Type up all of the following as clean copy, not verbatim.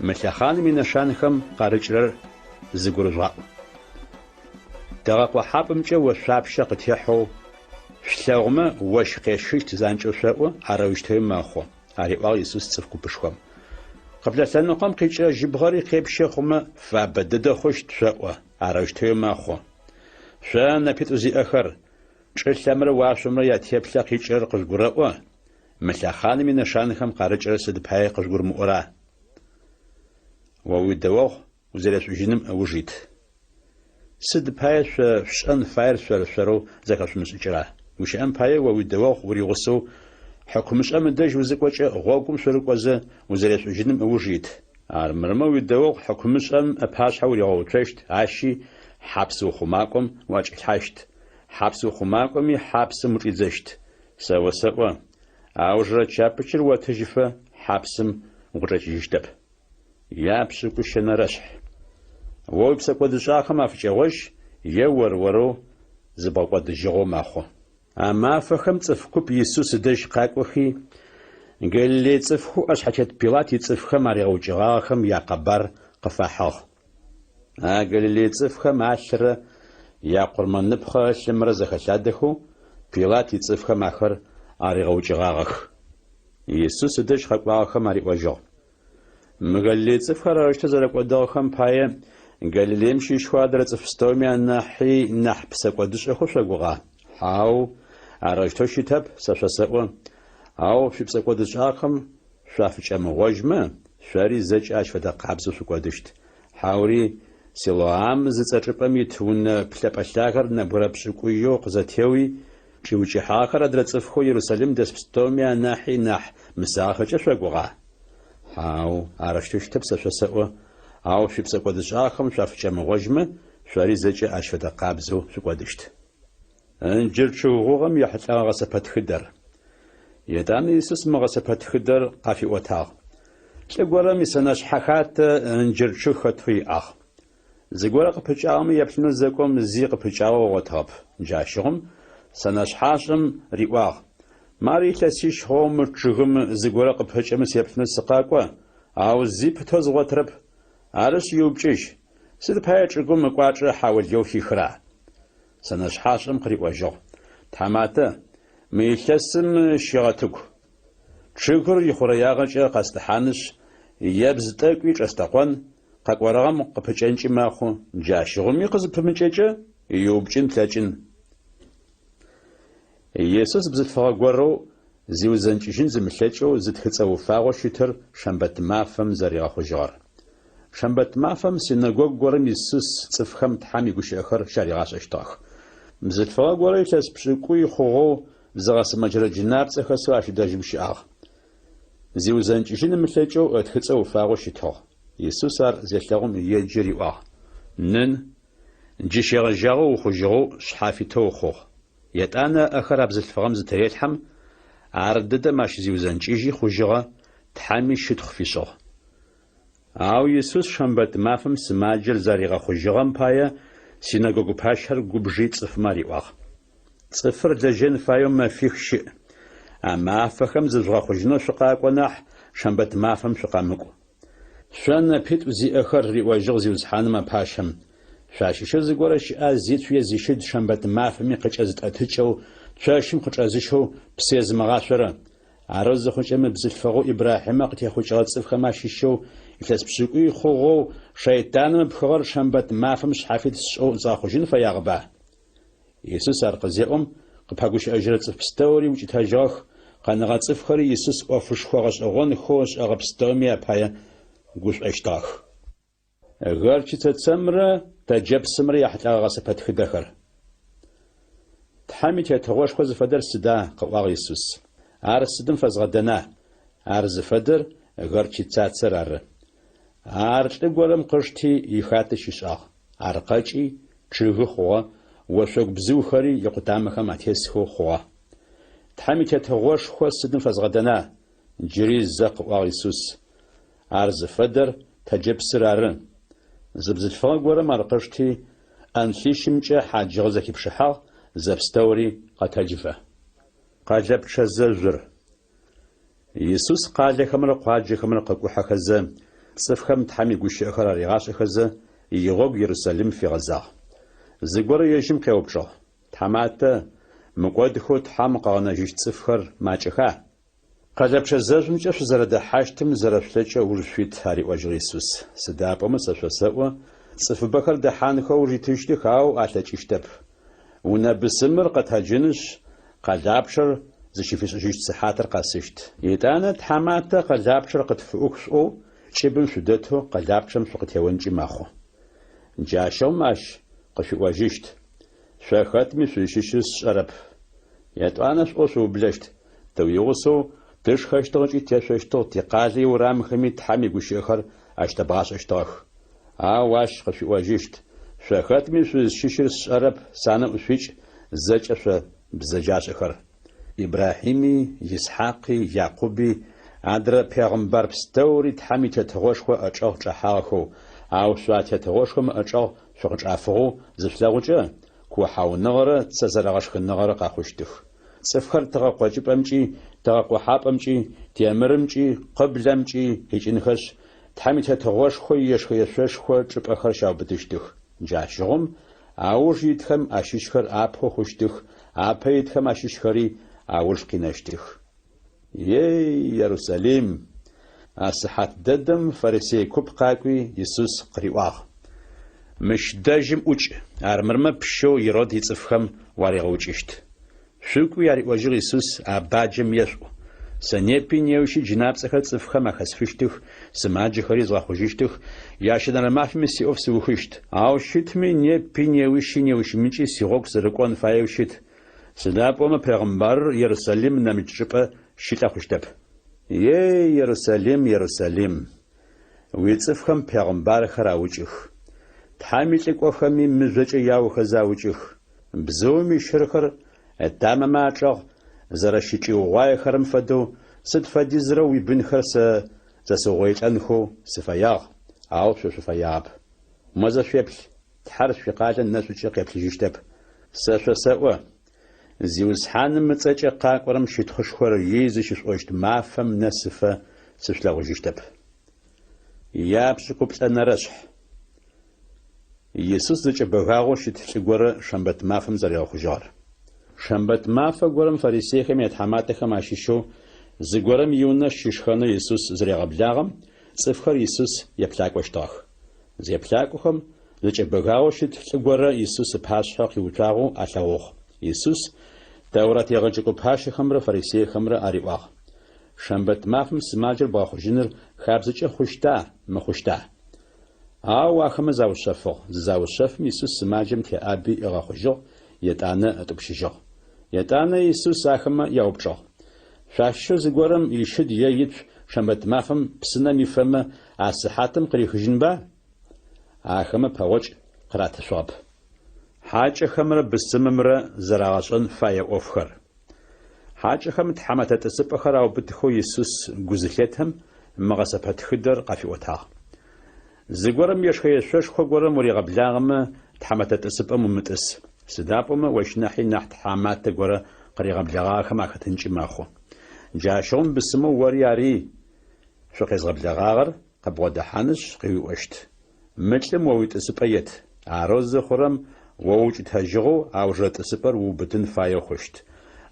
Мы лъэхъаным инэшанхэм къарыкӏырэр зыгурыжъугъаӏу. Тыгъэкъохьапӏэмкӏэ ошъуапщэ къытехьэу шъулъэгъумэ, ощх къещхыщт занкӏэу шъоӏо, арэущтэуи мэхъу, ариӏуагъ Исус цӏыф купышхом. Къыблэ лъэныкъом къикӏырэ жьыбгъэри къепщэ хъумэ, фабэ дэдэ хъущт шъоӏо, арэущтэуи мэхъу. Шъо, нэпитӏу зиӏэхэр, чӏылъэмрэ уашъомрэ ятеплъэ къикӏырэр къыжъугурэӏо, мы лъэхъаным инэшанэхэм къарыкӏырэр сыд пае къыжъугурымыӏора? О уидэогъу узэрешӏужьыным ыуж ит. Сыд пае шъо шъушӏэн фаер шъор-шъорэу зэхэшъумышӏыкӏыра? Гущыӏэм пае, о уидэогъу уригъусэу хьыкумышӏэм ыдэжь узыкӏокӏэ, гъогум шъурыкӏозэ, узэрешӏужьыным ыуж ит. Армырмэ уидэогъу хьыкумышӏэм ыпашъхьэ уригъэуцощт, ащи хьапс ухъумакӏом уӏэкӏилъхьащт, хьапс ухъумакӏоми хьапсым учӏидзэщт. Сэ осэӏо, аужырэ чапычыр отыжьыфэ хьапсым укъычӏэкӏыжьыщтэп. Япшӏыкӏущэнэрэшъхь. О уипсэкӏодышӏагъэхэм афыкӏэгъожь е ор-орэу зыбгъэкӏодыжьыгъэу мэхъу. А мафэхэм цӏыф куп Исус ыдэжь къакӏохи, Галилей цӏыфхэу ӏэшъхьэтет Пилат ицӏыфхэм аригъэукӏыгъагъэхэм якъэбар къыфахьыгъ. А Галилей цӏыфхэм алърэ якъурмэныпхъэ ылъымрэ зэхэлъадэхэу Пилат ицӏыфхэм ахэр аригъэукӏыгъагъэх. Исус ыдэжь къэкӏуагъэхэм ариӏожьыгъ. Мы Галилей цӏыфхэр арэущтэу зэрэкӏодыгъэхэм пае, Галилеим щыщхэу адрэ цӏыф пстэуми анахьи нахь псэкӏодышӏэхэу шъогугъа? Хьау, арэущтэу щытэп, сэ шъосэӏо. Ау шъуипсэкӏодышӏагъэхэм шъуафыкӏэмыгъожьмэ, шъори зэкӏэ ащ фэдэ къабзэу шъукӏодыщт. Хьаури Силоам зыцӏэ чӏыпӏэм ит унэ плъэпӏэ лъагэр нэбгырэ пшӏыкӏуеу къызэтеуи, Чӏиукӏыхьагъэхэр адрэ цӏыфхэу Ерусалим дэс пстэуми анахьи нахь мысагъэхэкӏэ шъогугъа? Хьау, арэущтэу щытэп сэ шъосэӏо, ау шъуипсэкӏодышӏагъэхэм шъуафыкӏэмыгъожьмэ, шъори зэкӏэ ащ фэдэ къабзэу шъукӏодыщт. Ынджыр чъыг гъугъэм ехьылӏэгъэ гъэсэпэтхыдэр. Етӏанэ Исус мы гъэсэпэтхыдэр къафиӏотагъ. Лӏы горэм исэнэшъхьэ хатэ ынджыр чъыг хэтэу иӏагъ. Зыгорэ къыпыкӏагъэмэ еплъынэу зэкӏом зи къыпыкӏагъэу ыгъотыгъэп. Джащыгъум сэнэшъхьашӏэм риӏуагъ, Мары илъэсищ хъугъэу мы чъыгым зыгорэ къыпыкӏэмэ сеплъынэу сыкъэкӏо, ау зи пытэу згъотырэп. Арышъ, иупкӏыжь, сыд пае чӏыгум ыкӏуачӏэ хьаулыеу хихра? Сэнэшъхьашӏэм къыриӏожьыгъ, Тхьаматэ, мы илъэсым щегъэтыгу. Чъыгыр ихъурэягъэкӏэ къэстӏыхьанышъ, ебз тӏэкӏуи чӏэстэкъон, Къэкӏорэгъэм къыпыкӏэнкӏи мэхъу, джащыгъуми къызыпымыкӏэкӏэ, иупкӏын тлъэкӏын. Исус бзылъфыгъэ горэу зиузэнкӏыжьын зымылъэкӏэу зытхыцӏэ уфагъэу щытыр шэмбэт мафэм зэригъэхъужьыгъэр. Шэмбэт мафэм синэгогу горэм Исус цӏыфхэм Тхьэм игущыӏэхэр щаригъашӏэщтыгъэх. Бзылъфыгъэ горэ илъэс пшӏыкӏуй хъугъэу зыгъэсымэджэрэ джынапцӏэ хэсэу ащ дэжьым щыӏагъ. Зиузэнкӏыжьын ымылъэкӏэу ытхыцӏэ уфагъэу щытыгъ. Исус ар зелъэгъум еджи риӏуагъ, Нын, джы щегъэжьагъэу ухъужьыгъэу шъхьафитэу ухъугъ. Етӏанэ ыӏэхэр а бзылъфыгъэм зытырелъхьэм, ар дэдэм ащ зиузэнкӏыжьи хъужьыгъэ, Тхьэми щытхъу фишӏыгъ. Ау Исус шэмбэт мафэм сымаджэр зэригъэхъужьыгъэм пае синэгогу пащэр губжи цӏыфмэ ариӏуагъ. Цӏыфыр лэжьэн фаеу мэфих щыӏ. А мафэхэм зыжъугъэхъужьынэу шъукъакӏо нахь, шэмбэт мафэм шъукъэмыкӏу. Шъо нэпитӏу зиӏэхэр, риӏожьыгъ Зиусхьаным а пащэм, шъуащыщэу зыгорэ щыӏа зицу е зищыд шэмбэт мафэми къыкӏэзытӏэтыкӏэу, цощым къычӏэзыщэу псы езымыгъашъорэ? Арэу зыхъукӏэ мы бзылъфыгъэу Ибрахьимэ къытехъукӏыгъэ цӏыфхэм ащыщэу илъэс пшӏыкӏуй хъугъэу шэйтаным ыпхыгъэр шэмбэт мафэм шъхьафит сшӏэу згъэхъужьын фэягъэба? Исус ар къызеӏом, къыпэгущыӏэжьырэ цӏыф пстэури укӏытэжьыгъэх, къэнэгъэ цӏыфхэри Исус ӏофышхо гъэшӏэгъонхэу ышӏэгъэ пстэуми апае гушӏощтыгъэх. Горчицэ цэмрэ тэджэпсымрэ яхьылӏэгъэ гъэсэпэтхыдэхэр. Тхьэм и Тетыгъошхо зыфэдэр сыда? къыӏуагъ Исус. Ар сыдым фэзгъэдэна? Ар зыфэдэр горчицацэр ары. Ар лӏы горэм къышти, ихатэ щишӏагъ. Ар къэкӏи, чъыгы хъугъэ, ошъогу бзыухэри икъутамэхэм атесхэу хъугъэ. Тхьэм и Тетыгъошхо сыдым фэзгъэдэна? Джыри зэ къыӏуагъ Исус. Ар зыфэдэр тэджэпсыр ары. Зы бзылъфыгъэ горэм ар къышти, ӏэнлъищымкӏэ хьаджыгъэ зэхипшыхьагъ, зэпстэури къэтэджыфэ. Къэлэпчъэ зэжъур. Исус къалэхэмрэ къуаджэхэмрэ къыкӏухьэхэзэ, Цӏыфхэм Тхьэм игущыӏэхэр аригъашӏэхэзэ, игъогу Ерусалим фигъэзагъ. Зыгорэ ежьым къеупчӏыгъ, Тхьаматэ, мыкӏодхэу Тхьэм къыгъэнэжьыщт цӏыфхэр макӏэха? Къэлэпчъэ зэжъумкӏэ шъузэрэдэхьащтым зэрэшъулъэкӏэу ыуж шъуит, ариӏожьыгъ Исус, сыда пӏомэ сэ шъосэӏо, цӏыфыбэхэр дэхьанхэу ыуж итыщтых, ау алъэкӏыщтэп. Унэ бысымыр къэтэджынышъ, къэлапчъэр зыщыфишӏыжьыщт сыхьатыр къэсыщт. Етӏанэ, Тхьаматэ, къэлапчъэр къытфыӏух шъуӏоу, кӏыбым шъудэтэу къэлапчъэм шъукъытеонкӏи мэхъу. Джащыгъум ащ къышъуиӏожьыщт, Шъо хэтми шъузщыщыр сшӏэрэп. Етӏуанэ шъуӏоу шъуублэщт, Тэ уигъусэу тышхэщтыгъ ыкӏи тешъощтыгъ, тикъалэ иурамхэми Тхьэм игущыӏэхэр ащытэбгъашӏэщтыгъэх. Ау ащ къышъуиӏожьыщт, Шъо хэтми шъузщыщыр сшӏэрэп, санэӏу шъуикӏ, зэкӏэ шъо бзэджашӏэхэр. Ибрахьими, Исхьакъи, Якъуби, адрэ пегъымбар пстэури Тхьэм и Тетыгъошхо ыӏэчӏэгъ чӏэхьагъэхэу, ау шъо а Тетыгъошхом ыӏэчӏэгъ шъукъычӏафыгъэу зышъулъэгъукӏэ, куохьауныгъэрэ цэ зэрэгъэшхыныгъэрэ къэхъущтых. Цӏыфхэр тыгъэ къокӏыпӏэмкӏи, тыгъэ къохьапӏэмкӏи, темырымкӏи, къыблэмкӏи къикӏынхэшъ, Тхьэм и Тетыгъошхо иешхэ-ешъошхо чӏыпӏэхэр щаубытыщтых. Джащыгъум ауж итхэм ащыщхэр апэу хъущтых, апэ итхэм ащыщхэри ауж къинэщтых. Ей, Ерусалим! А сыхьат дэдэм фарисей куп къакӏуи, Исус къыриӏуагъ, Мыщ дэжьым ӏукӏ, армырмэ пщэу Ирод ицӏыфхэм уаригъэукӏыщт. Шъукӏуи, ариӏожьыгъ Исус, а баджэм ешъуӏу, Сэ непи неущи джынапцӏэхэр цӏыфхэм ахэсфыщтых, сымаджэхэри згъэхъужьыщтых, ящэнэрэ мафэми сиӏоф сыухыщт. Ау щытми, непи неущи неущмыкӏи сигъогу сырыкӏон фаеу щыт, Сыда пӏомэ пегъымбарыр Ерусалим нэмыкӏ чӏыпӏэ щылӏэ хъущтэп. Ей, Ерусалим, Ерусалим! Уицӏыфхэм пегъымбархэр аукӏых. Тхьэм илӏыкӏохэми мыжъокӏэ яохэзэ аукӏых. Бзыум ищырхэр ытамэмэ ачӏэгъ зэрэщычӏиугъуаехэрэм фэдэу сыд фэдизрэ уибынхэр сэ зэсыугъоилӏэнхэу сыфэягъ, ау шъо шъуфэягъэп. Мо зэ шъуеплъ! Тхьэр шъуикъалэ нэшӏукӏэ къеплъыжьыщтэп. Сэ шъосэӏо, Зиусхьаным ыцӏэкӏэ къакӏорэм щытхъушхор ей зыщышъуӏощт мафэм нэсыфэ сышъулъэгъужьыщтэп. Япшӏыкӏуплӏэнэрэшъхь. Исус зэкӏэбэгагъэу щыт лӏы горэ шэмбэт мафэм зэригъэхъужьыгъэр. Шэмбэт мафэ горэм фарисейхэм ятхьаматэхэм ащыщэу зыгорэм иунэ щышхэнэу Исус зырегъэблагъэм, цӏыфхэр Исус еплъакӏощтыгъэх. Зеплъакӏохэм, зэкӏэбэгагъэу щыт лӏы горэ Исус ыпашъхьэ къиуцуагъэу алъэгъугъ. Исус Тэурат егъэджэкӏо пащэхэмрэ фарисейхэмрэ ариӏуагъ, Шэмбэт мафэм сымаджэр бгъэхъужьыныр хабзэкӏэ хъущта, мыхъущта? Ау ахэмэ заушъэфыгъ. Зызаушъэфым Исус сымаджэм теӏаби ыгъэхъужьыгъ, етӏанэ ытӏупщыжьыгъ. Етӏанэ Исус ахэмэ яупчӏыгъ, Шъуащыщэу зыгорэм ищыд е ицу шэмбэт мафэм псынэм ифэмэ, а сыхьатым къырихыжьынба? Ахэмэ пэгъокӏ къыратышъугъэп. Хьакӏэхэмрэ бысымымрэ зэрагъэшӏэн фае ӏофхэр. Хьакӏэхэм тхьэмэтэ тӏысыпӏэхэр аубытыхэу Исус гу зылъетэм, мы гъэсэпэтхыдэр къафиӏотагъ. Зыгорэм ешхэ-ешъошхо горэм уригъэблагъэмэ, тхьэмэтэ тӏысыпӏэм умытӏыс, сыда пӏомэ ощ нахьи нахь тхьаматэ горэ къыригъэблэгъагъэхэм ахэтынкӏи мэхъу. Джащыгъум бысымэу ори ари шъукъезгъэблэгъагъэр къыбгъодэхьанышъ къыуиӏощт, Мы лӏым о уитӏысыпӏэ ет. Арэу зыхъурэм, о уукӏытэжьыгъэу аужырэ тӏысыпӏэр уубытын фаеу хъущт.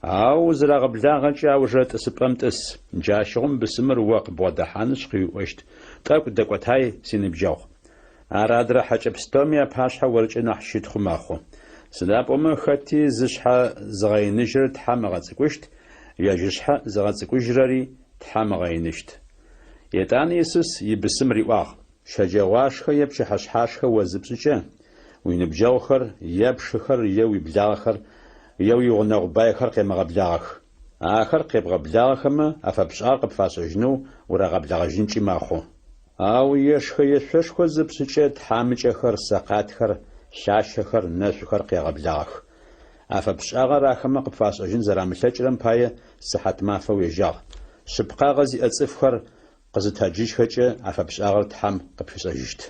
Ау узырагъэблагъэкӏэ аужырэ тӏысыпӏэм тӏыс. Джащыгъум бысымыр о къыбгъодэхьанышъ къыуиӏощт, Тӏэкӏу дэкӏотай, синыбджэгъу. Ар адрэ хьэкӏэ пстэуми апашъхьэ оркӏэ нахь щытхъу мэхъу. Сыда пӏомэ хэти зышъхьэ зыгъэиныжьрэр Тхьэм ыгъэцӏыкӏущт, ежь ышъхьэ зыгъэцӏыкӏужьрэри Тхьэм ыгъэиныщт. Етӏанэ Исус ибысым риӏуагъ, Щэджэгъуашхэ е пчыхьэшъхьашхэ о зыпшӏыкӏэ, уиныбджэгъухэр, е пшыхэр, е уиблагъэхэр, е уигъунэгъу байхэр къемыгъэблагъэх. Ахэр къебгъэблагъэхэмэ, афэпшӏагъэр къыпфашӏэжьынэу урагъэблэгъэжьынкӏи мэхъу. Ау ешхэ-ешъошхо зыпшӏыкӏэ, тхьамыкӏэхэр, сэкъатхэр, лъащэхэр, нэшъухэр къегъэблагъэх. Афэпшӏагъэр ахэмэ къыпфашӏэжьын зэрамылъэкӏырэм пае сыхьатмафэ уежьагъ. Шъыпкъагъэ зиӏэ цӏыфхэр къызытэджыжьхэкӏэ афэпшӏагъэр Тхьэм къыпфишӏэжьыщт.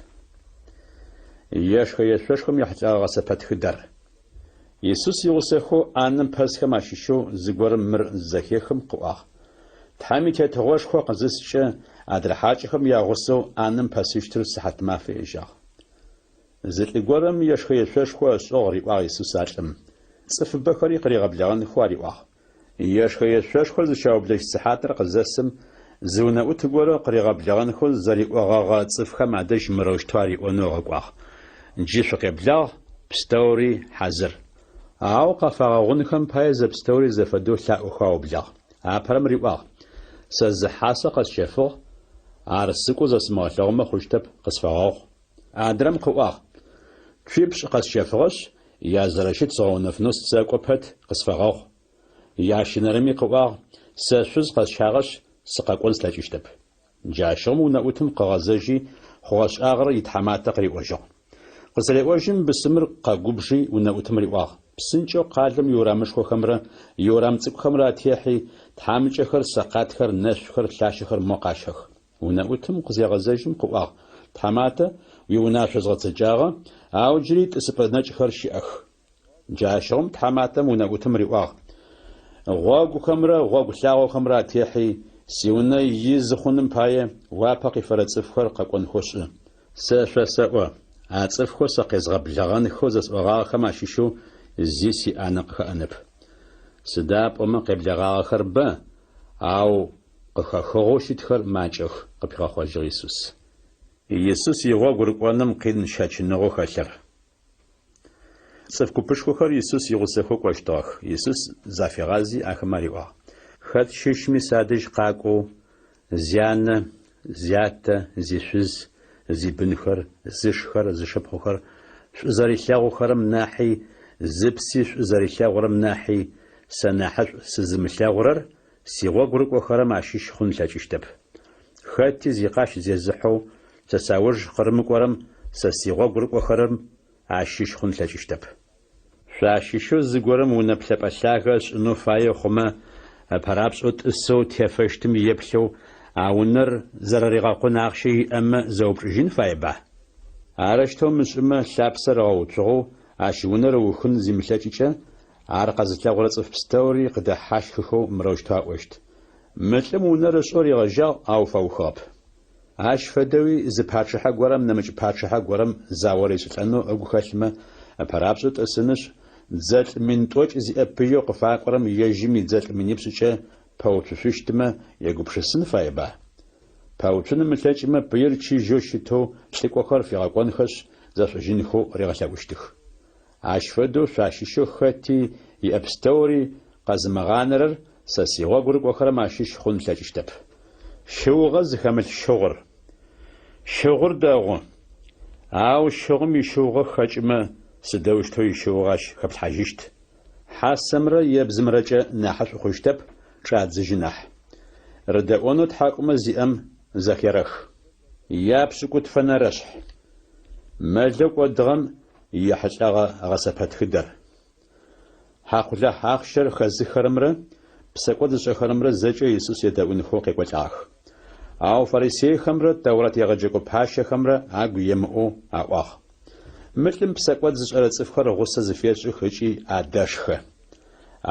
Ешхэ-ешъошхом ехьылӏэгъэ гъэсэпэтхыдэр. Исус игъусэхэу ӏанэм пэсхэм ащыщэу зыгорэм мыр зызэхехым къыӏуагъ, Тхьэм и Тетыгъошхо къызыскӏэ, Адрэ хьакӏэхэм ягъусэу ӏанэм пэсыщтыр сыхьатмафэ ежьагъ. Зы лӏы горэм ешхэ-ешъошхо ышӏыгъ, риӏуагъ Исус а лӏым. Цӏыфыбэхэри къыригъэблэгъэнхэу ариӏуагъ. Ешхэ-ешъошхор зыщаублэщт сыхьатыр къызэсым, зы унэӏут горэ къыригъэблэгъэнхэу зэриӏогъэгъэ цӏыфхэм адэжь мырэущтэу ариӏонэу ыгъэкӏуагъ, Джы шъукъеблагъ, пстэури хьазыр. Ау къафагъэгъунхэм пае зэпстэури зэфэдэу лъаӏохэу аублагъ. Апэрэм риӏуагъ, Сэ зы хьасэ къэсщэфыгъ, ар сыкӏоу зэсымыгъэлъэгъумэ хъущтэп, къысфэгъэгъу. Адрэм къыӏуагъ, Цуипшӏ къэсщэфыгъэшъ, язэрэщыт згъэунэфынэу сэкӏо пэт, къысфэгъэгъу. Ящэнэрэми къыӏуагъ, Сэ шъуз къэсщагъэшъ, сыкъэкӏон слъэкӏыщтэп. Джащыгъум унэӏутым къыгъэзэжьи, хъугъэ-шӏагъэр итхьаматэ къыриӏожьыгъ. Къызыреӏожьым, бысымыр къэгубжи унэӏутым риӏуагъ, Псынкӏэу къалэм иурамышхохэмрэ иурам цӏыкӏухэмрэ атехьи, тхьамыкӏэхэр, сэкъатхэр, нэшъухэр, лъащэхэр мо къащэх. Унэӏутым къызегъэзэжьым къыӏуагъ, Тхьаматэ, уиунашъо згъэцэкӏагъэ, ау джыри тӏысыпӏэ нэкӏхэр щыӏэх. Джащыгъум тхьаматэм унэӏутым риӏуагъ, Гъогухэмрэ гъогу лъагъохэмрэ атехьи, сиунэ изы хъуным пае уапэ къифэрэ цӏыфхэр къэкӏонхэу шӏы. Сэ шъосэӏо, а цӏыфхэу сэ къезгъэблэгъэнхэу зэсӏогъагъэхэм ащыщэу зи сиӏанэ къыхэӏэнэп. Сыда пӏомэ къеблэгъагъэхэр бэ, ау къыхэхыгъэу щытхэр макӏэх, къыпигъэхъожьыгъ Исус. Исус игъогу рыкӏоным къин щэчыныгъэу хэлъыр. Цӏыф купышхохэр Исус игъусэхэу кӏощтыгъэх. Исус зафигъази, ахэмэ ариӏуагъ, Хэт щыщми садэжь къакӏоу, зянэ, зятэ, зишъуз, зибынхэр, зышхэр, зышыпхъухэр шӏу зэрилъэгъухэрэм нахьи, зыпси шӏу зэрилъэгъурэм нахьи, сэ нахьышӏу сызымылъэгъурэр сигъогу рыкӏохэрэм ащыщ хъун ылъэкӏыщтэп. Хэти зикъащ зезыхьэу сэ сауж къырымыкӏорэм сэ сигъогу рыкӏохэрэм ащыщ хъун ылъэкӏыщтэп. Шъуащыщэу зыгорэм унэ плъэпӏэ лъагэ ышӏынэу фае хъумэ, ыпэрапшӏэу тӏысэу тефэщтым еплъэу а унэр зэрэригъэкъун ахъщэ иӏэмэ зэупчӏыжьын фаеба? Арэущтэу ымышӏымэ, лъапсэр ыгъэуцугъэу ащ унэр ыухын зимылъэкӏыкӏэ, ар къэзылъэгъурэ цӏыф пстэури къыдэхьащхыхэу мырэущтэу аӏощт, Мы лӏым унэр ышӏэу ригъэжьагъ, ау фэухыгъэп. Ащ фэдэуи зы пачъыхьэ горэм нэмыкӏ пачъыхьэ горэм зао ришӏылӏэнэу ыгу хэлъмэ, ыпэрапшӏэу тӏысынышъ, дзэлӏ 10 000 зиӏэ пыеу къыфакӏорэм ежьым идзэлӏ минипшӏыкӏэ пэуцушъущтмэ егупшысын фаеба? Пэуцун ымылъэкӏымэ, пыир чыжьэу щытэу лӏыкӏохэр фигъэкӏонхэшъ, зэшӏужьынхэу ригъэлъэӏущтых. Ащ фэдэу шъуащыщэу хэти иӏэ пстэури къэзымыгъанэрэр сэ сигъогу рыкӏохэрэм ащыщ хъун ылъэкӏыщтэп. Щыугъэ зыхэмылъ щыгъур. Щыгъур дэгъу. Ау щыгъум ищыугъэ хэкӏымэ, сыдэущтэу ищыугъэ ащ хэплъхьажьыщт? Хьасэмрэ ебзымрэкӏэ нахьышӏу хъущтэп, чӏадзыжьы нахь. Рыдэӏонэу тхьакӏумэ зиӏэм зэхерэх. Япшӏыкӏутфэнэрэшъхь. Мэлэу кӏодыгъэм ехьылӏэгъэ гъэсэпэтхыдэр. Хьакъулахь ахъщэр хэзыххэрэмрэ псэкӏод зышӏэхэрэмрэ зэкӏэ Исус едэӏунхэу къекӏолӏагъэх. Ау фарисейхэмрэ Тэурат егъэджэкӏо пащэхэмрэ агу емыӏоу аӏуагъ, Мы лӏым псэкӏод зышӏэрэ цӏыфхэр гъусэ зыфешӏых ыкӏи адэшхэ.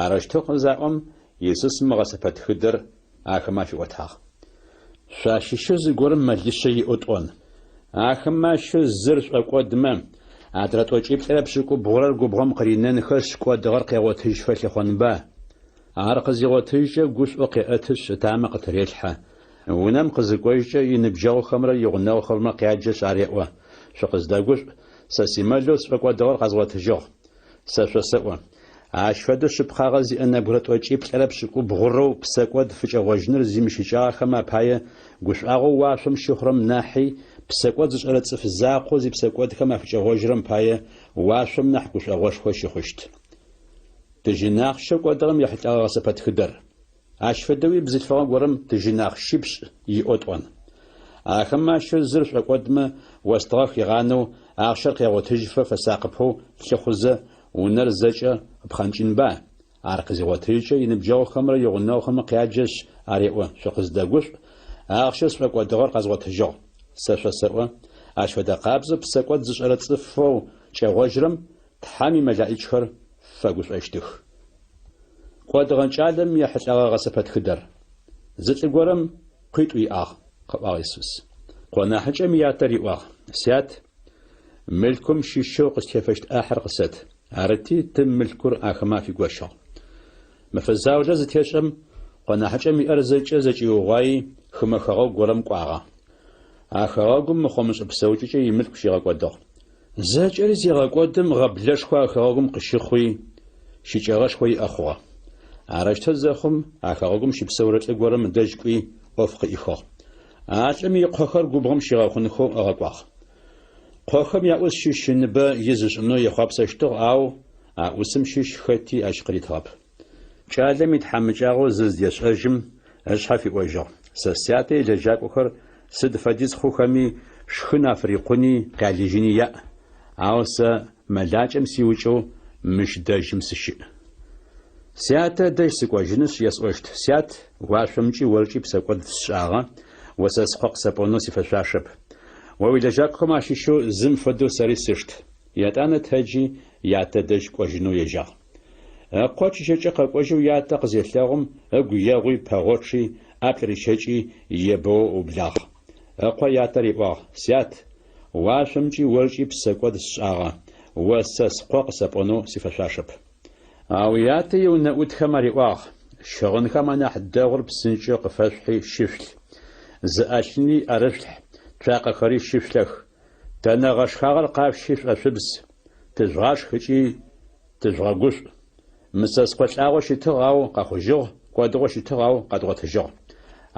Арэущтэу къызаӏом, Исус мы гъэсэпэтхыдэр ахэмэ афиӏотагъ. Шъуащыщэу зыгорэм мэлишъэ иӏэу тӏон. Ахэмэ ащыщэу зыр шӏокӏодмэ, адрэ тӏокӏиплӏырэ пшӏыкӏубгъурэр губгъом къыринэнхэшъ, кӏодыгъэр къегъотыжьыфэ лъыхъонба? Ар къызигъотыжькӏэ гушӏоу къеӏэтышъ, ытамэ къытырелъхьэ. Унэм къызыкӏожькӏэ иныбджэгъухэмрэ игъунэгъухэмрэ къяджэшъ ареӏо, Шъукъыздэгушӏу, сэ симэлэу сшӏокӏодыгъэр къэзгъотыжьыгъ. Сэ шъосэӏо, ащ фэдэу шъыпкъагъэ зиӏэ нэбгырэ тӏокӏиплӏырэ пшӏыкӏубгъурэу псэкӏод фыкӏэгъожьыныр зимыщыкӏагъэхэм апае гушӏуагъоу уашъом щыхъурэм нахьи, псэкӏод зышӏэрэ цӏыф закъоу зипсэкӏодхэм афыкӏэгъожьырэм пае уашъом нахь гушӏогъошхо щыхъущт. Тыжьын ахъщэу кӏодыгъэм ехьылӏэгъэ гъэсэпэтхыдэр. Ащ фэдэуи бзылъфыгъэ горэм тыжьын ахъщипшӏ иӏэу тӏон. Ахэмэ ащыщэу зыр шӏокӏодмэ, остыгъэ хигъанэу, ахъщэр къегъотыжьыфэ фэсакъыпэу лъыхъузэ, унэр зэкӏэ ыпхъэнкӏынба? Ар къызигъотыжькӏэ, иныбджэгъухэмрэ игъунэгъухэмрэ къяджэшъ, ареӏо, Шъукъыздэгушӏу, ахъщэу сшӏокӏодыгъэр къэзгъотыжьыгъ. Сэ шъосэӏо, ащ фэдэ къабзэу псэкӏод зышӏэрэ цӏыфэу кӏэгъожьырэм Тхьэм имэлаӏичхэр фэгушӏощтых. Кӏодыгъэ кӏалэм ехьылӏэгъэ гъэсэпэтхыдэр. Зы лӏы горэм къуитӏу иӏагъ. къыӏуагъ Исус. Къо нахьыкӏэм ятэ риӏуагъ, Сят, мылъкум щыщэу къыстефэщт ӏахьыр къысэт. Арыти, тым мылъкур ахэмэ афигощыгъ. Мэфэ заулэ зытешӏэм, къо нахьыкӏэм иӏэр зэкӏэ зэкӏиугъуаи, хымэ хэгъэгу горэм кӏуагъэ. А хэгъэгум мыхъо-мышӏэ псэукӏэкӏэ имылъку щигъэкӏодыгъ. Зэкӏэри зегъэкӏодым, гъэблэшхо а хэгъэгум къыщыхъуи, щыкӏэгъэшхо иӏэ хъугъэ. Арэущтэу зэхъум, а хэгъэгум щыпсэурэ лӏы горэм ыдэжь кӏуи, ӏоф къыӏихыгъ. А лӏым икъохэр губгъом щигъэхъунхэу ыгъэкӏуагъ. Къохэм яӏус щыщ ыныбэ из ышӏынэу ехъуапсэщтыгъ, ау а ӏусым щыщ хэти ащ къыритыгъэп. Кӏалэм итхьамыкӏагъо зыздешӏэжьым, ышъхьэ фиӏожьыгъ, Сэ сятэ илэжьакӏохэр сыд фэдиз хъухэми, шхын афырикъуни къялыжьыни яӏ, ау сэ мэлакӏэм сиукӏэу мыщ дэжьым сыщыӏ. Сятэ ыдэжь сыкӏожьынышъ, есӏощт, Сят, уашъомкӏи оркӏи псэкӏод сшӏагъэ, о сэ скъо къысэпӏонэу сифэшъуашэп. О уилэжьакӏохэм ащыщэу зым фэдэу сэри сышт. Етӏанэ тэджи, ятэ дэжь кӏожьынэу ежьагъ. Ыкъо чыжьэкӏэ къэкӏожьэу ятэ къызелъэгъум, ыгу егъуи, пэгъочъи, ӏаплӏ рищэкӏи, ебэоу ыублагъ. Ыкъо ятэ риӏуагъ, Сят, уашъомкӏи оркӏи псэкӏод сшӏагъэ, о сэ скъо къысэпӏонэу сифэшъуашэп. Ау ятэ иунэӏутхэм ариӏуагъ, Щыгъынхэм анахь дэгъур псынкӏэу къыфэшъухьи щышъулъ, зы ӏэлъыни ӏэрышъулъхь, цуакъэхэри щышъулъэх. Тэнэ гъэшхагъэр къашъущи шӏошъубз, тыжъугъашх ыкӏи тыжъугъэгушӏу. Мы сэ скъо лӏагъэу щытыгъ, ау къэхъужьыгъ, кӏодыгъэу щытыгъ, ау къэдгъотыжьыгъ.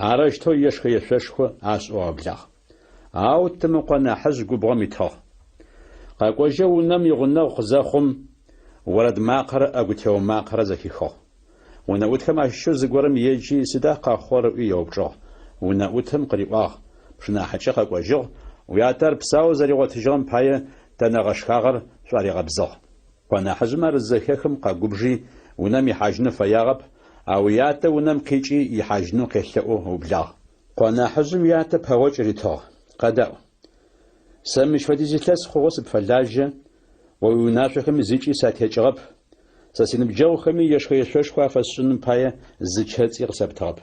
Арэущтэу ешхэ-ешъошхо ашӏэу аублагъ. Ау тым ыкъо нахьыжъ губгъом итыгъ. Къэкӏожьэу унэм игъунэгъу къызэхъум, орэд макъэрэ ӏэгу тео макъэрэ зэхихыгъ. Унэӏутхэм ащыщэу зыгорэм еджи, сыда къэхъугъэр ыӏуи еупчӏыгъ. Унэӏутым къыриӏуагъ, Пшынахьыкӏэ къэкӏожьыгъ, уятэ ар псаоу зэригъотыжьыгъэм пае тэнэ гъэшхагъэр шӏуаригъэбзыгъ. Къо нахьыжъым ар зызэхехым къэгубжи, унэм ихьажьынэу фэягъэп, ау ятэ унэм къикӏи ихьажьынэу къелъэӏоу ыублагъ. Къо нахьыжъым ятэ пэгъокӏ ритыгъ, Къэдаӏу. Сэ мыщ фэдиз илъэс хъугъэу сыпфэлажьэ, о уиунашъохэми зыкӏи сатекӏыгъэп, сэ синыбджэгъухэми ешхэ-ешъошхо афэсшӏыным пае зы чэцӏи къысэптыгъэп.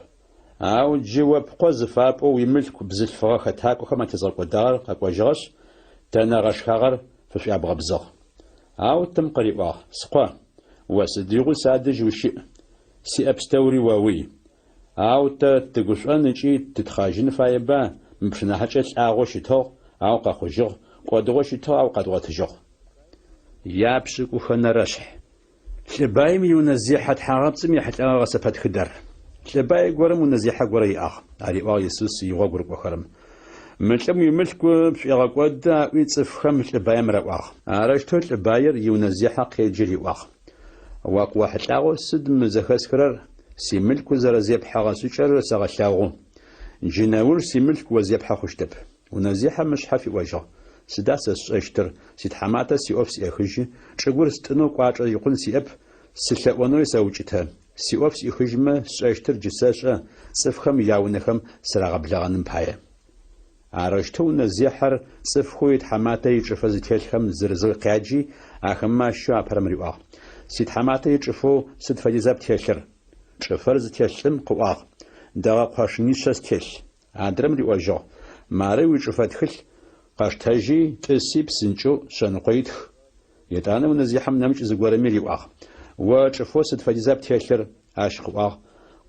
Ау джы о пкъо зыфапӏоу уимылъку бзылъфыгъэ хэтакӏохэм атезгъэкӏодагъэр къэкӏожьыгъэшъ, тэнэ гъэшхагъэр фышӏуябгъэбзыгъ. Ау тым къыриӏуагъ, Скъо, о сыдигъуи садэжь ущыӏ, сиӏэ пстэури оуй. Ау тэ тыгушӏон ыкӏи тытхъэжьын фаеба, мы пшынахьыкӏэ лӏагъэу щытыгъ, ау къэхъужьыгъ, кӏодыгъэу щытыгъ, ау къэдгъотыжьыгъ. Япшӏыкӏухэнэрэшъхь. Лӏы баим иунэзехьэ тхьагъэпцӏым ехьылӏэгъэ гъэсэпэтхыдэр. Лӏы бай горэм унэзехьэ горэ иӏагъ, ариӏуагъ Исус игъогу рыкӏохэрэм. Мы лӏым уимылъку пшӏуегъэкӏоды, аӏуи цӏыфхэм лӏы баим раӏуагъ. Арэущтэу лӏы баир иунэзехьэ къеджи риӏуагъ. О къыохьылӏагъэу сыд мы зэхэсхырэр, симылъку зэрэзепхьэгъэ шӏыкӏэр сэгъэлъэгъу. Джы нэуж симылъку о зепхьэ хъущтэп. Унэзехьэм ышъхьэ фиӏожьыгъ, Сыда сэ сшӏэщтыр, ситхьаматэ сиӏоф сӏехыжьы, чӏыгур стӏынэу кӏуачӏэ икъун сиӏэп, сылъэӏонэуи сэукӏытэ. Сиӏоф сӏихыжьмэ, сшӏэщтыр джы сэшӏэ, цӏыфхэм яунэхэм сырагъэблэгъэным пае. Арэущтэу унэзехьэр цӏыфхэу итхьаматэ ичӏыфэ зытелъхэм зырызэу къяджи, ахэмэ ащыщэу апэрэм риӏуагъ, Ситхьаматэ ичӏыфэу сыд фэдиза птелъыр? Чӏыфэр зытелъ лӏым къыӏуагъ, Дэгъэ къошынишъэ стелъ. Адрэм риӏожьыгъ, Мары уичӏыфэ тхылъ, къэштэжьи, тӏыси псынкӏэу шъэныкъо итх. Етӏанэ унэзехьэм нэмыкӏ зыгорэми риӏуагъ, О чӏыфэу сыд фэдиза птелъыр? Ащ къыӏуагъ,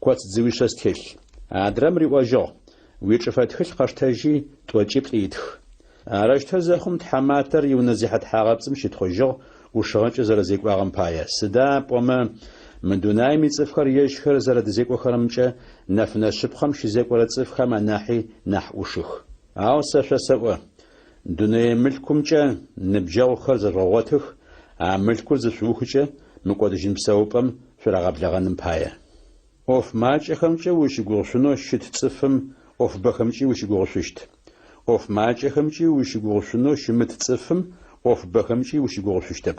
Коц дзыуишъэ стелъ. Адрэм риӏожьыгъ, Уичӏыфэ тхылъ къэштэжьи, тӏокӏиплӏ итх. Арэущтэу зэхъум тхьаматэр иунэзехьэ тхьагъэпцӏым щытхъужьыгъ, ӏушыгъэкӏэ зэрэзекӏуагъэм пае. Сыда пӏомэ, мы дунаим ицӏыфхэр ежьхэр зэрэдэзекӏохэрэмкӏэ нэфынэ шъыпкъэм щызекӏорэ цӏыфхэм анахьи нахь ӏушых. Ау сэ шъосэӏо, дунэе мылъкумкӏэ ныбджэгъухэр зэжъугъэгъотых, а мылъкур зышъуухыкӏэ мыкӏодыжьын псэупӏэм шъурагъэблэгъэным пае. ӏоф макӏэхэмкӏэ ущыгугъышъунэу щыт цӏыфым ӏофыбэхэмкӏи ущыгугъышъущт. ӏоф макӏэхэмкӏи ущыгугъышъунэу щымыт цӏыфым ӏофыбэхэмкӏи ущыгугъышъущтэп.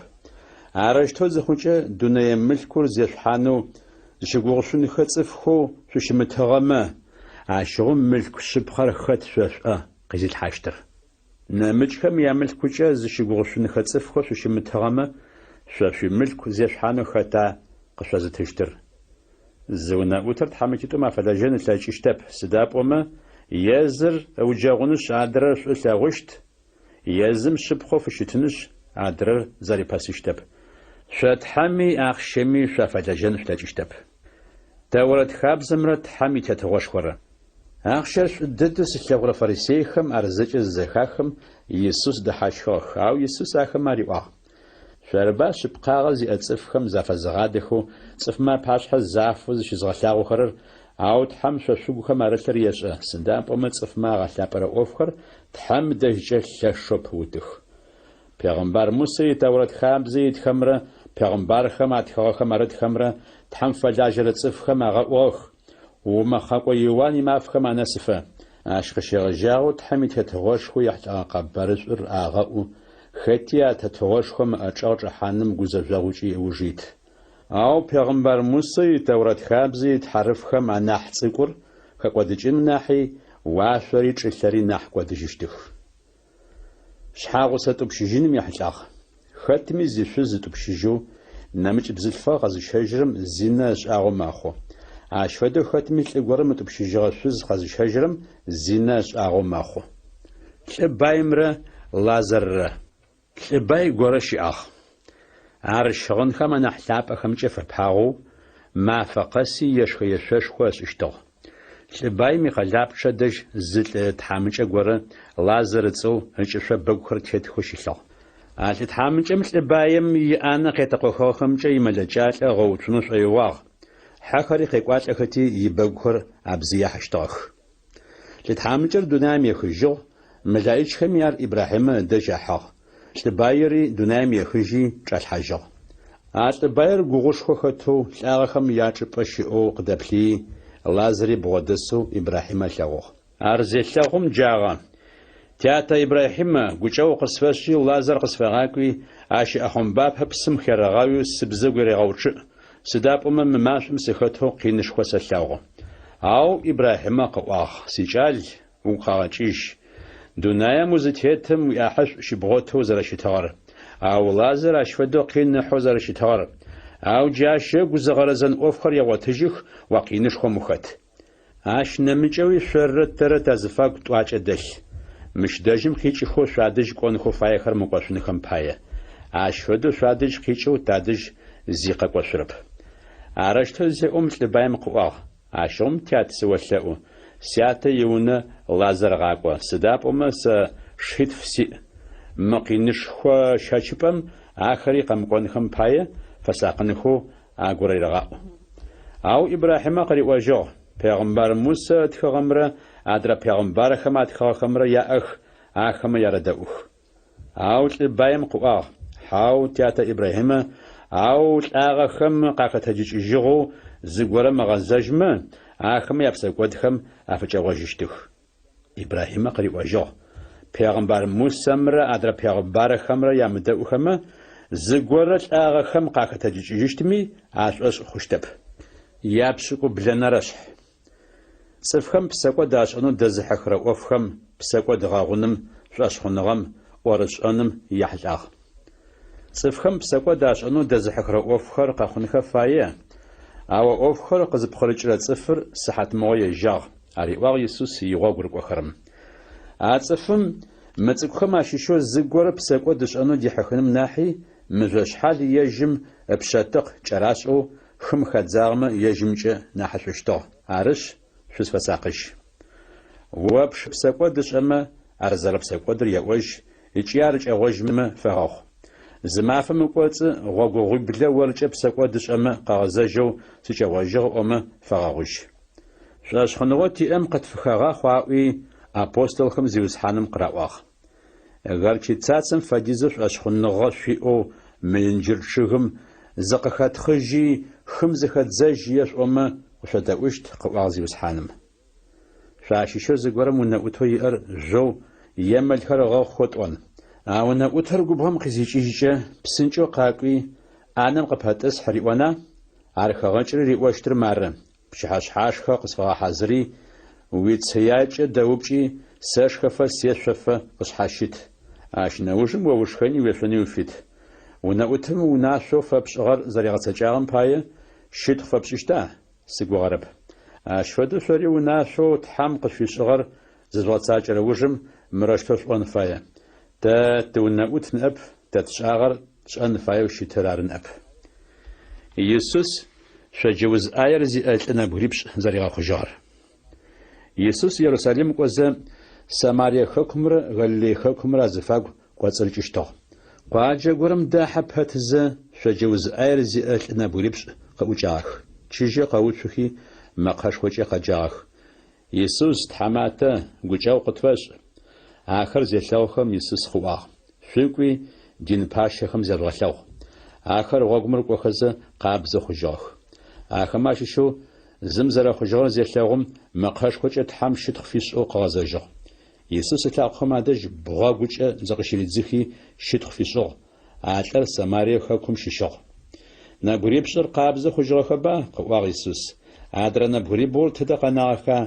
Арэущтэу зыхъукӏэ, дунэе мылъкур зешъухьанэу зыщыгугъышъунхэ цӏыфхэу шъущымытыгъэмэ, ащыгъум мылъку шъыпкъэр хэт шъо шъуӏэ къизылъхьащтыр? Нэмыкӏхэм ямылъкукӏэ зыщыгугъышъунхэ цӏыфхэу шъущымытыгъэмэ, шъо шъуимылъку зешъухьанэу хэта къышъозытыщтыр? Зы унэӏутыр тхьамыкӏитӏум афэлэжьэн ылъэкӏыщтэп, сыда пӏомэ, Е зыр ыуджэгъунышъ, адрэр шӏу ылъэгъущт, е зым шъыпкъэу фыщытынышъ, адрэр зэрипэсыщтэп. Шъо Тхьэми ахъщэми шъуафэлэжьэн шъулъэкӏыщтэп. Тэурэт хабзэмрэ Тхьэм и Тетыгъошхорэ. Ахъщэр шӏу дэдэу зылъэгъурэ фарисейхэм ар зэкӏэ зызэхахым, Исус дэхьащхыгъэх, ау Исус ахэмэ ариӏуагъ, Шъорыба шъыпкъагъэ зиӏэ цӏыфхэм зафэзыгъадэхэу цӏыфмэ апашъхьэ зафэу зыщызгъэлъагъохэрэр, ау Тхьэм шъо шъугухэм арылъыр ешӏэ, сыда пӏомэ цӏыфмэ агъэлъапӏэрэ ӏофхэр Тхьэм дэжькӏэ лъэшэу пыутых. Пегъымбар Мусэ и Тэурэт хабзэ итхэмрэ пегъымбархэм атхыгъэхэм арытхэмрэ Тхьэм фэлажьэрэ цӏыфхэм агъэӏугъэх, умэхъэкӏо Иуан имафэхэм анэсыфэ. Ащ къыщегъэжьагъэу Тхьэм и Тетыгъошхо ехьылӏэгъэ къэбарышӏур агъэӏу, хэти а Тетыгъошхом ыӏэчӏэгъ чӏэхьаным гузэжъогъукӏи ыуж ит. Ау пегъымбар Мусэ и Тэурэт хабзэ ит хьарыфхэм анахь цӏыкӏур хэкӏодыкӏыным нахьи уашъори чӏылъэри нахь кӏодыжьыщтых. Шъхьагъусэ тӏупщыжьыным ехьылӏагъ. Хэтми зишъуз ытӏупщыжьэу, нэмыкӏ бзылъфыгъэ къэзыщэжьырэм зинэ ышӏагъэу мэхъу. Ащ фэдэу хэтми лӏы горэм ытӏупщыжьыгъэ шъуз къэзыщэжьырэм зинэ ышӏагъэу мэхъу. Лӏы баимрэ Лазаррэ. Лӏы бай горэ щыӏагъ. Ар щыгъынхэм анахь лъапӏэхэмкӏэ фэпагъэу, мафэ къэси ешхэ-ешъошхо ышӏыщтыгъ. Лӏы баим икъэлапчъэ дэжь зы лӏы тхьамыкӏэ горэ, Лазар ыцӏэу, ыкӏышъо бэгухэр тетхэу щылъыгъ. А лӏы тхьамыкӏэм лӏы баим иӏанэ къетэкъохыгъэхэмкӏэ имэлэкӏалӏэ ыгъэуцунэу шӏоигъуагъ, хьэхэри къекӏуалӏэхэти ибэгухэр абзыяхьыщтыгъэх. Лӏы тхьамыкӏэр дунаим ехыжьыгъ, мэлаӏичхэми ар Ибрахьимэ ыдэжь ахьыгъ. Лӏы баири дунаим ехыжьи чӏалъхьажьыгъ. А лӏы баир гугъушхо хэтэу лӏагъэхэм ячӏыпӏэ щыӏэу къыдэплъыи, Лазари бгъодэсэу Ибрахьимэ ылъэгъугъ. Ар зелъэгъум джагъэ, Тятэ Ибрахьимэ, гукӏэгъу къысфэшӏи, Лазар къысфэгъакӏуи, ащ ыӏэхъомбапэ псым херэгъауи сыбзэгу ерегъэучъыӏ, сыда пӏомэ мы машӏом сыхэтэу къинышхо сэлъэгъу. Ау Ибрахьимэ къыӏуагъ, Сикӏал, угу къэгъэкӏыжь, дунаем узытетым уиӏахьышӏу щыбгъотэу зэрэщытыгъэр, ау Лазар ащ фэдэу къин ыхьэу зэрэщытыгъэр. Ау джы ащ ыгу зыгъэрэзэн ӏофхэр егъотыжьых, о къинышхом ухэт. Ащ нэмыкӏэуи шъоррэ тэрэ тазыфагу тӏуакӏэ дэлъ. Мыщ дэжьым къикӏыхэу шъуадэжь кӏонхэу фаехэр мыкӏошъунхэм пае. Ащ фэдэу шъуадэжь къикӏэу тадэжь зи къэкӏошъурэп. Арэущтэу зеӏом лӏы баим къыӏуагъ, Ащыгъум, тят, сыолъэӏу, сятэ иунэ Лазар гъакӏо, сыда пӏомэ сэ шитф сиӏ. Мы къинышхо щэчыпӏэм ахэри къэмыкӏонхэм пае фэсакъынхэу агурерэгъаӏу. Ау Ибрахьимэ къыриӏожьыгъ, Пегъымбар Мусэ ытхыгъэмрэ адрэ пегъымбархэм атхыгъэхэмрэ яӏэх, ахэмэ ярэдэӏух. Ау лӏы баим къыӏуагъ, Хьау, тятэ Ибрахьимэ, ау лӏагъэхэм къахэтэджыкӏыжьыгъэу зыгорэм ыгъэзэжьмэ, ахэмэ япсэкӏодхэм афыкӏэгъожьыщтых. Ибрахьимэ къыриӏожьыгъ, Пегъымбар Мусэмрэ адрэ пегъымбархэмрэ ямыдэӏухэмэ, зыгорэ лӏагъэхэм къахэтэджыкӏыжьыщтми ашӏошъ хъущтэп. Япшӏыкӏублэнэрэ шъхь. Цӏыфхэм псэкӏод ашӏэнэу дэзыхьыхырэ ӏофхэм, псэкӏод гъэгъуным, шӏошъхъуныгъэм, ӏорышӏэным яхьылӏагъ. Цӏыфхэм псэкӏод ашӏэнэу дэзыхьыхырэ ӏофхэр къэхъунхэ фае, ау а ӏофхэр къызыпкъырыкӏырэ цӏыфыр сыхьатмыгъо ежьагъ, ариӏуагъ Исус игъогу рыкӏохэрэм. А цӏыфым мы цӏыкӏухэм ащыщэу зыгорэ псэкӏод ышӏэнэу дихьыхыным нахьи, мыжъошъхьал ежьым ыпшъэтыкъ кӏэрашӏэу хым хадзагъэмэ ежьымкӏэ нахьышӏущтыгъ. Арышъ, шъузфэсакъыжь. О пшы псэкӏод ышӏэмэ, ар зэрэпсэкӏодыр еӏожь ыкӏи ар кӏэгъожьмэ фэгъэгъу. Зы мафэм ыкӏоцӏы гъогогъуиблэ оркӏэ псэкӏод ышӏэмэ къыгъэзэжьэу сыкӏэгъожьыгъ ыӏомэ фэгъэгъужь. Шӏошъхъуныгъэу тиӏэм къытфыхэгъахъу аӏуи, апостолхэм Зиусхьаным къыраӏуагъ. Горчицацэм фэдизэу шӏошъхъуныгъэ шъуиӏэу мы инджыр чъыгым зыкъыхэтхъыжьи, хым зыхэдзэжь ешъуӏомэ, къышъодэӏущт, къыӏуагъ Зиусхьаным. Шъуащыщэу зыгорэм унэӏутэу иӏэр жъоу е мэлхэр ыгъэхъухэу тӏон. А унэӏутыр губгъом къызикӏыжькӏэ, псынкӏэу къакӏуи, ӏанэм къыпэтӏысхь риӏона? Ар хэгъэкӏри риӏощтыр мары, Пчыхьэшъхьашхэ къысфэгъэхьазыри, уицыякӏэ дэупкӏи, сэшхэфэ сешъофэ къысшъхьащыт. Ащ нэужым о ушхэни уешъони уфит. Унэӏутым унашъоу фэпшӏыгъэр зэригъэцэкӏагъэм пае щытхъу фэпшӏыщта? Сыгугъэрэп. Ащ фэдэу шъори унашъоу Тхьэм къышъуфишӏыгъэр зыжъугъэцакӏэрэ ужым мырэущтэу шъуӏон фае, Тэ тыунэӏут ныӏэп, тэ тшӏагъэр тшӏэн фаеу щытыр ары ныӏэп. Исус шъоджэ уз ӏаер зиӏэ лӏы нэбгырипшӏ зэригъэхъужьыгъэр. Исус Ерусалим кӏозэ, Самарие хэкумрэ Галилей хэкумрэ азыфагу кӏоцӏырыкӏыщтыгъ. Къуаджэ горэм дахьэ пэтзэ, шъоджэ уз ӏаер зиӏэ лӏы нэбгырипшӏ къыӏукӏагъэх. Чыжьэ къэуцухи, мэкъэшхокӏэ къэджагъэх, Исус, Тхьаматэ, гукӏэгъу къытфэшӏ! Ахэр зелъэгъухэм, Исус къыӏуагъ, Шъукӏуи, дин пащэхэм зяжъугъэлъэгъу. Ахэр гъогум рыкӏохэзэ, къабзэ хъужьыгъэх. Ахэмэ ащыщэу зым зэрэхъужьыгъэр зелъэгъум, мэкъэшхокӏэ Тхьэм щытхъу фишӏэу къыгъэзэжьыгъ. Исус ылъакъохэм адэжь бгъэгукӏэ зыкъыщыридзыхи, щытхъу фишӏыгъ. А лӏыр Самарие хэкум щыщыгъ. Нэбгырипшӏыр къабзэ хъужьыгъэхэба? къыӏуагъ Исус. Адрэ нэбгырибгъур тыдэ къэнагъэха?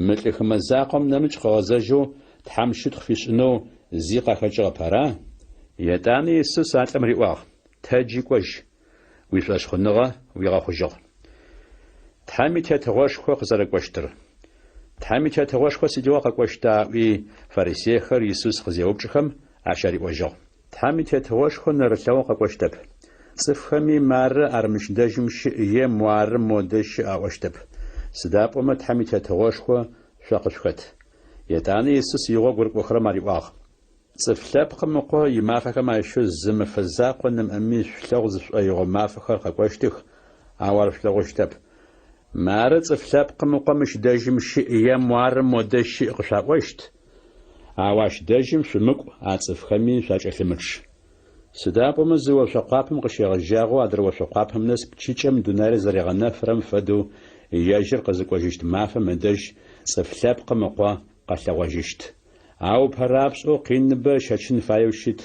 Мы лӏы хымэ закъом нэмыкӏ къыгъэзэжьэу Тхьэм щытхъу фишӏынэу зи къахэкӏыгъэп, ара? Етӏанэ Исус а лӏым риӏуагъ, Тэджи кӏожь, уишӏошъхъуныгъэ уигъэхъужьыгъ. Тхьэм и Тетыгъошхо къызэрэкӏощтыр. Тхьэм и Тетыгъошхо сыдигъо къэкӏощта? аӏуи, фарисейхэр Исус къызеупчӏхэм, ащ ариӏожьыгъ. Тхьэм и Тетыгъошхо нэрылъэгъоу къэкӏощтэп. Цӏыфхэми мары ар мыщ дэжьым щыӏ е муары модэ щыӏ аӏощтэп. Сыда пӏомэ Тхьэм и Тетыгъошхо шъо къышъухэт. Етӏанэ Исус игъогу рыкӏохэрэм ариӏуагъ. Цӏыф Лъэпкъым Ыкъо имафэхэм ащыщэу зы мэфэ закъо нэмыӏэми шъулъэгъу зышъушӏоигъо мафэхэр къэкӏощтых, ау ар шъулъэгъущтэп. Мары Цӏыф Лъэпкъым Ыкъо мыщ дэжьым щыӏ е муары модэ щыӏ къышъуаӏощт, ау ащ дэжьым шъумыкӏу, а цӏыфхэми шъуакӏэлъымычъ. Сыда пӏомэ зы ошъо къуапэм къыщегъэжьагъэу адрэ ошъо къуапэм нэс пчыкӏэм дунаир зэригъэнэфырэм фэдэу ежьыр къызыкӏожьыщт мафэм ыдэжь Цӏыф Лъэпкъым Ыкъо къэлъэгъожьыщт. Ау ыпэрапшӏэу къиныбэ ыщэчын фаеу щыт,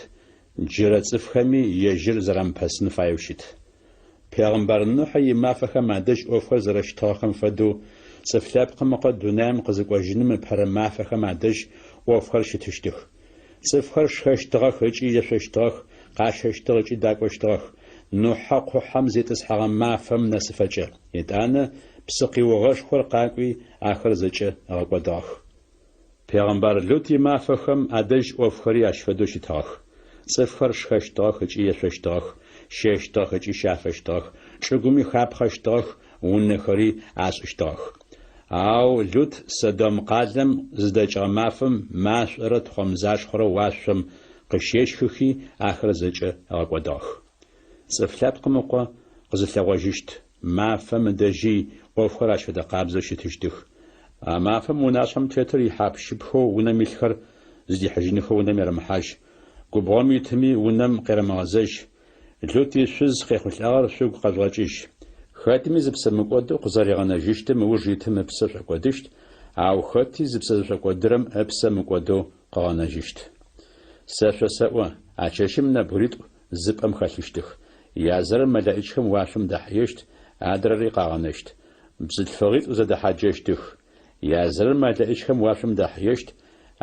джырэ цӏыфхэми ежьыр зэрамыпэсын фаеу щыт. Пегъымбар Нухьэ имафэхэм адэжь ӏофхэр зэрэщытыгъэхэм фэдэу, Цӏыф Лъэпкъым Ыкъо дунаим къызыкӏожьыным ыпэрэ мафэхэм адэжь ӏофхэр щытыщтых. Цӏыфхэр шхэщтыгъэх ыкӏи ешъощтыгъэх, къащэщтыгъ ыкӏи дакӏощтыгъэх, Нухьэ къухьэм зитӏысхьэгъэ мафэм нэсыфэкӏэ. Етӏанэ псыкъиугъэшхор къакӏуи, ахэр зэкӏэ ыгъэкӏодыгъэх. Пегъэмбар Лут имафэхэм адэжь ӏофхэри ащ фэдэу щытыгъэх. Цӏыфхэр шхэщтыгъэх ыкӏи ешъощтыгъэх, щэщтыгъэх ыкӏи щафэщтыгъэх, чӏыгуми хапхъэщтыгъэх, унэхэри ашӏыщтыгъэх. Ау Лут Содом къалэм зыдэкӏыгъэ мафэм машӏорэ тхъомзашхъорэ уашъом къыщещхыхи, ахэр зэкӏэ ыгъэкӏодыгъэх. Цӏыф Лъэпкъым Ыкъо къызылъэгъожьыщт мафэм ыдэжьи ӏофхэр ащ фэдэ къабзэу щытыщтых. А мафэм унашъхьэм тетыр ихьап-щыпхэу унэм илъхэр зыдихьыжьынхэу унэм ерэмыхьажь, губгъом итыми унэм къерэмыгъэзэжь. Лут ишъуз къехъулӏагъэр шъугу къэжъугъэкӏыжь. Хэтми зыпсэ мыкӏодэу къызэригъэнэжьыщтым ыуж итым ыпсэ шӏокӏодыщт, ау хэти зыпсэ зышӏокӏодырэм ыпсэ мыкӏодэу къыгъэнэжьыщт. Сэ шъосэӏо, а чэщым нэбгыритӏу зы пӏэм хэлъыщтых. Язырэр мэлэӏичхэм уашъом дахьыещт, адрэри къагъэнэщт. Бзылъфыгъитӏу зэдэхьаджэщтых. Язырэр мэлэӏичхэм уашъом дахьыещт,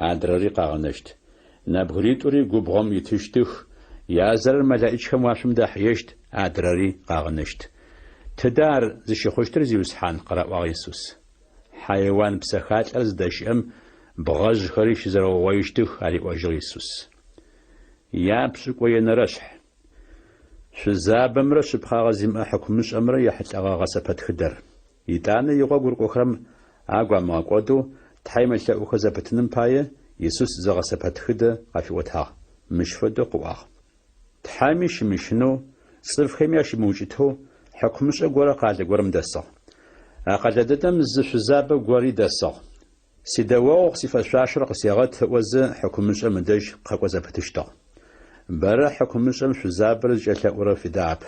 адрэри къагъэнэщт. Нэбгыритӏури губгъом итыщтых, язырэр мэлэӏичхэм уашъом дахьыещт, адрэри къагъэнэщт. Тыдэ ар зыщыхъущтыр, Зиусхьан? къыраӏуагъ Исус. Хьайуан псэхалӏэр зыдэщыӏэм бгъэжъхэри щызэрэугъоищтых, ариӏожьыгъ Исус. Япшӏыкӏуенэрэшъхь. Шъузабэмрэ шъыпкъагъэ зимыӏэ хьыкумышӏэмрэ ехьылӏэгъэ гъэсэпэтхыдэр. Итӏанэ игъогу рыкӏохэрэм агу амыгъэкӏодэу Тхьэ емылъэӏухэ зэпытыным пае, Исус зы гъэсэпэтхыдэ къафиӏотагъ. Мыщ фэдэу къыӏуагъ. Тхьэми щымыщынэу, цӏыфхэми ащымыукӏытэу хьыкумышӏэ горэ къалэ горэм дэсыгъ. А къэлэ дэдэм зы шъузабэ гори дэсыгъ. Сидэогъу сифэшъуашэр къысегъэт ыӏозэ, хьыкумышӏэм ыдэжь къэкӏо зэпытыщтыгъ. Бэрэ хьыкумышӏэм шъузабэр зыкӏэлъэӏурэр фидагъэп.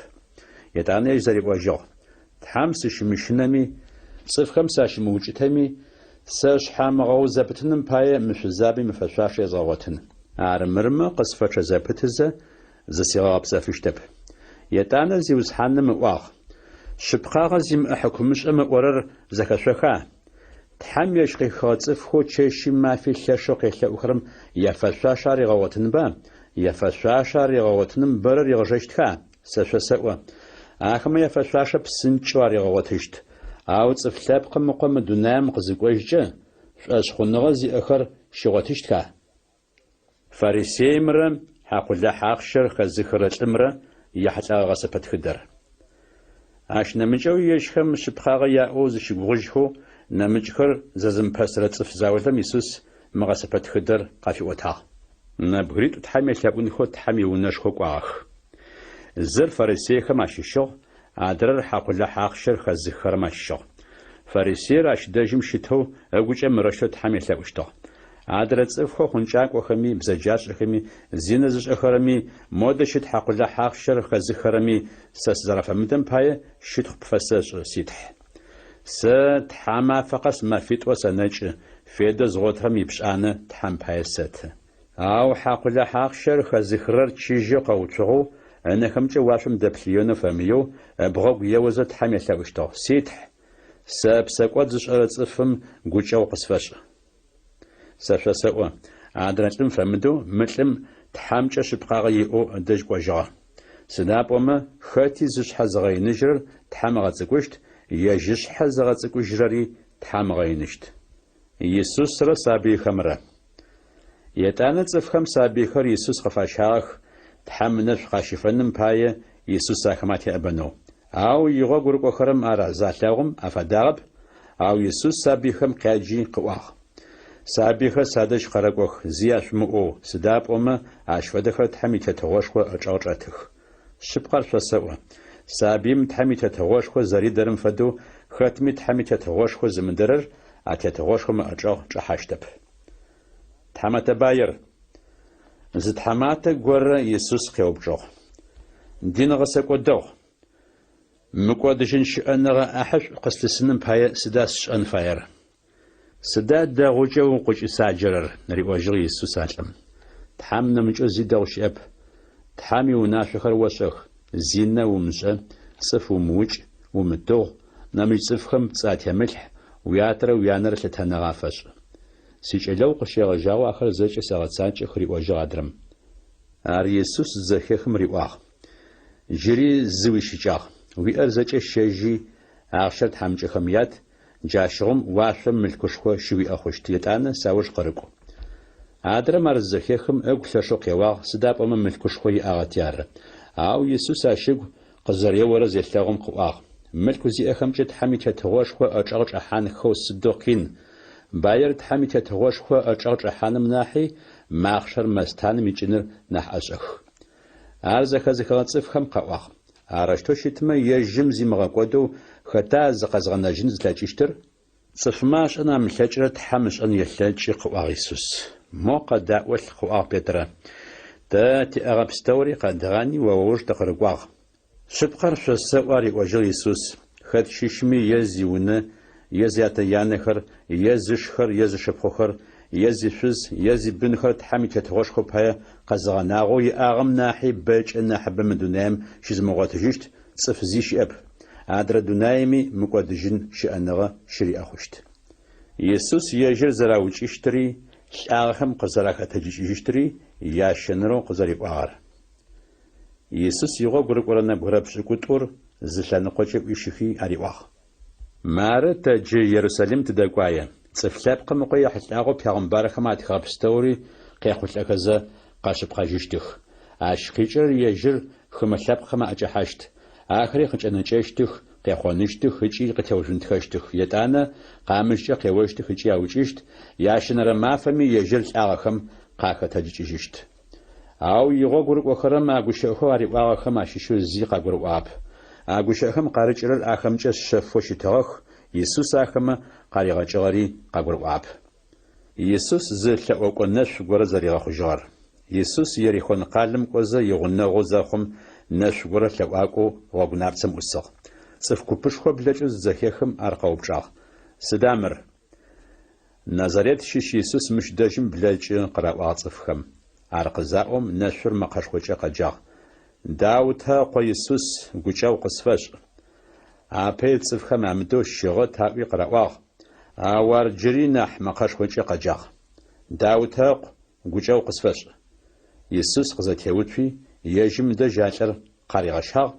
Етӏанэ ежь зэриӏожьыгъ, Тхьэм сыщымыщынэми, цӏыфхэм сащымыукӏытэми, сэ шъхьамыгъэуз зэпытыным пае мы шъузабэм ифэшъуашэ езгъэгъотын. Армырмэ, къысфэчъэ зэпытызэ, зысигъэгъэпсэфыщтэп. Етӏанэ Зиусхьаным ыӏуагъ, Шъыпкъагъэ зимыӏэ хьыкумышӏэм ыӏорэр зэхэшъоха? Тхьэм ежь къыхихыгъэ цӏыфхэу чэщи мафи лъэшэу къелъэӏухэрэм яфэшъуашэ аригъэгъотынба? Яфэшъуашэ аригъэгъотыным бэрэ ригъэжэщтха? Сэ шъосэӏо, ахэмэ яфэшъуашэ псынкӏэу аригъэгъотыщт. Ау Цӏыф Лъэпкъым Ыкъо мы дунаем къызыкӏожькӏэ, шӏошъхъуныгъэ зиӏэхэр щигъотыщтха? Фарисеймрэ хьакъулахь ахъщэр хэзыхырэ лӏымрэ яхьылӏэгъэ гъэсэпэтхыдэр. Ащ нэмыкӏэу ежьхэм шъыпкъагъэ яӏэу зыщыгугъыжьхэу нэмыкӏхэр зэзымыпэсырэ цӏыф заулэм Исус мы гъэсэпэтхыдэр къафиӏотагъ. Нэбгыритӏу Тхьэм елъэӏунхэу Тхьэм иунэшхо кӏуагъэх. Зыр фарисейхэм ащыщыгъ, адрэр хьакъулахь ахъщэр хэзыххэрэм ащыщыгъ. Фарисеир ащ дэжьым щытэу ыгукӏэ мырэущтэу Тхьэм елъэӏущтыгъ. Адрэ цӏыфхэу хъункӏакӏохэми, бзэджашӏэхэми, зинэ зышӏэхэрэми, модэ щыт хьакъулахь ахъщэр хэзыххэрэми сэ сызэрафэмыдэм пае щытхъу пфэсэшӏы, си Тхь. Сэ тхьамафэ къэс мэфитӏо сэнэкӏы, федэу згъотырэм ипшӏанэ Тхьэм пае сэты. Ау хьакъулахь ахъщэр хэзыхырэр чыжьэу къэуцугъэу, ынэхэмкӏэ уашъом дэплъыенэу фэмыеу, ыбгъэгу еозэ Тхьэм елъэӏущтыгъ, Си Тхь, сэ псэкӏод зышӏэрэ цӏыфым гукӏэгъу къысфэшӏ. Сэ шъосэӏо, адрэ лӏым фэмыдэу мы лӏым Тхьэмкӏэ шъыпкъагъэ иӏэу ыдэжь кӏожьыгъэ. Сыда пӏомэ, хэти зышъхьэ зыгъэиныжьрэр Тхьэм ыгъэцӏыкӏущт, ежь ышъхьэ зыгъэцӏыкӏужьрэри Тхьэм ыгъэиныщт. Исусрэ сабыйхэмрэ. Етӏанэ цӏыфхэм сабыйхэр Исус къыфащагъэх, Тхьэм ынэшӏу къащифэным пае Исус ахэмэ атеӏэбэнэу. Ау игъогу рыкӏохэрэм ар залъэгъум афадагъэп, ау Исус сабыйхэм къяджи къыӏуагъ, Сабыйхэр садэжь къэрэкӏох, зи яшъумыӏоу, сыда пӏомэ ащ фэдэхэр Тхьэм и Тетыгъошхо ычӏэгъ чӏэтых. Шъыпкъэр шъосэӏо, сабыим Тхьэм и Тетыгъошхо зэридэрэм фэдэу хэтми Тхьэм и Тетыгъошхо зымыдэрэр а Тетыгъошхом ыӏэчӏэгъ чӏэхьащтэп. Тхьамэтэ баир. Зы тхьаматэ горэ Исус къеупчӏыгъ, Дин гъэсэкӏо дэгъу, мыкӏодыжьын щыӏэныгъэ ӏахьышӏу къыслъысыным пае сыда сшӏэн фаер? Сыда дэгъукӏэ укъыкӏысаджэрэр? риӏожьыгъ Исус а лӏым. Тхьэм нэмыкӏэу зи дэгъу щыӏэп. Тхьэм иунашъохэр ошӏэх, зинэ умышӏэ, цӏыф умыукӏ, умытыгъу, нэмыкӏ цӏыфхэм пцӏы атемылъхь, уятэрэ уянэрэ лъытэныгъэ афэшӏ. Сикӏэлэгъу къыщегъэжьагъэу ахэр зэкӏэ сэгъэцакӏэх, риӏожьыгъ адрэм. Ар Исус зызэхехым риӏуагъ, Джыри зы уищыкӏагъ, уиӏэр зэкӏэ щэжьи, ахъщэр тхьамыкӏэхэм ят, Джащыгъум уашъом мылъкушхо щыуиӏэ хъущт, етӏанэ сауж къырыкӏу. Адрэм ар зызэхехым, ыгу лъэшэу къеуагъ, сыда пӏомэ мылъкушхо иӏагъэти ары. Ау Исус ащ ыгу къызэреорэр зелъэгъум къыӏуагъ, Мылъку зиӏэхэмкӏэ Тхьэм и Тетыгъошхо ычӏэгъ чӏэхьанхэу сыдэу къин! Баир Тхьэм и Тетыгъошхо ычӏэгъ чӏэхьаным нахьи махъшэр мэстаным икӏыныр нахь ӏэшӏэх. Ар зэхэзыхыгъэ цӏыфхэм къаӏуагъ, Арэущтэу щытмэ, ежьым зимыгъэкӏодэу хэта зыкъэзгъэнэжьын зылъэкӏыщтыр? Цӏыфмэ ашӏэн амылъэкӏырэр Тхьэм ышӏэн елъэкӏы, къыӏуагъ Исус. Мо къэдаӏолъ, къыӏуагъ Петрэ. Тэ тиӏэгъэ пстэури къэдгъани о ыуж тыкъырыкӏуагъ. Шъыпкъэр шъосэӏо, ариӏожьыгъ Исус, хэт щыщми е зиунэ, е зятэ-янэхэр, е зышхэр, е зышыпхъухэр, е зишъуз, е зибынхэр Тхьэм и Тетыгъошхо пае къэзыгъэнагъэу иӏагъэм нахьи бэкӏэ нахьыбэ мы дунаим щызымыгъотыжьыщт цӏыф зи щыӏэп, адрэ дунаими мыкӏодыжьын щыӏэныгъэ щыриӏэ хъущт. Исус ежьыр зэраукӏыщтыри, лӏагъэхэм къызэрахэтэджыкӏыжьыщтыри ящэнэрэу къызэриӏуагъэр. Исус игъогу рыкӏорэ нэбгырэ пшӏыкӏутӏур зы лъэныкъокӏэ ӏуищыхи ариӏуагъ. Мары тэ джы Ерусалим тыдэкӏуае. Цӏыф Лъэпкъым Ыкъо ехьылӏагъэу пегъымбархэм атхыгъэ пстэури къехъулӏэхэзэ къэшъыпкъэжьыщтых. Ащ къикӏырэр ежьыр хымэ лъэпкъхэм аӏэкӏэхьащт. Ахэри къыкӏэнэкӏэщтых, къехъоныщтых ыкӏи къытеужъунтхэщтых. Етӏанэ къамыщкӏэ къеощтых ыкӏи аукӏыщт, ящэнэрэ мафэми ежьыр лӏагъэхэм къахэтэджыкӏыжьыщт. Ау игъогу рыкӏохэрэм а гущыӏэхэу ариӏуагъэхэм ащыщэу зи къагурыӏуагъэп. А гущыӏэхэм къарыкӏырэр ахэмкӏэ шъэфэу щытыгъэх, Исус ахэмэ къаригъэкӏыгъэри къагурыӏуагъэп. Исус зы лъэӏокӏо нэшъу горэ зэригъэхъужьыгъэр. Исус Ерихон къалэм кӏозэ игъунэгъу зэхъум, нэшъу горэ лъэӏуакӏоу гъогу напцэм ӏусыгъ. Цӏыф купышхо блэкӏэу зызэхехым, ар къэупчӏагъ, Сыда мыр? Назарет щыщ Исус мыщ дэжьым блэкӏы, къыраӏуагъ цӏыфхэм. Ар къызаӏом, нэшъур мэкъэшхокӏэ къэджагъ, Даутэ ыкъо Исус, гукӏэгъу къысфэшӏ! Апэ ит цӏыфхэм амыдэу щыгъэт аӏуи къыраӏуагъ, ау ар джыри нахь мэкъэшхокӏэ къэджагъ, Даутэ ыкъу, гукӏэгъу къысфэшӏ! Исус къызэтеуцуи, ежьым дэжь а лӏыр къаригъэщагъ,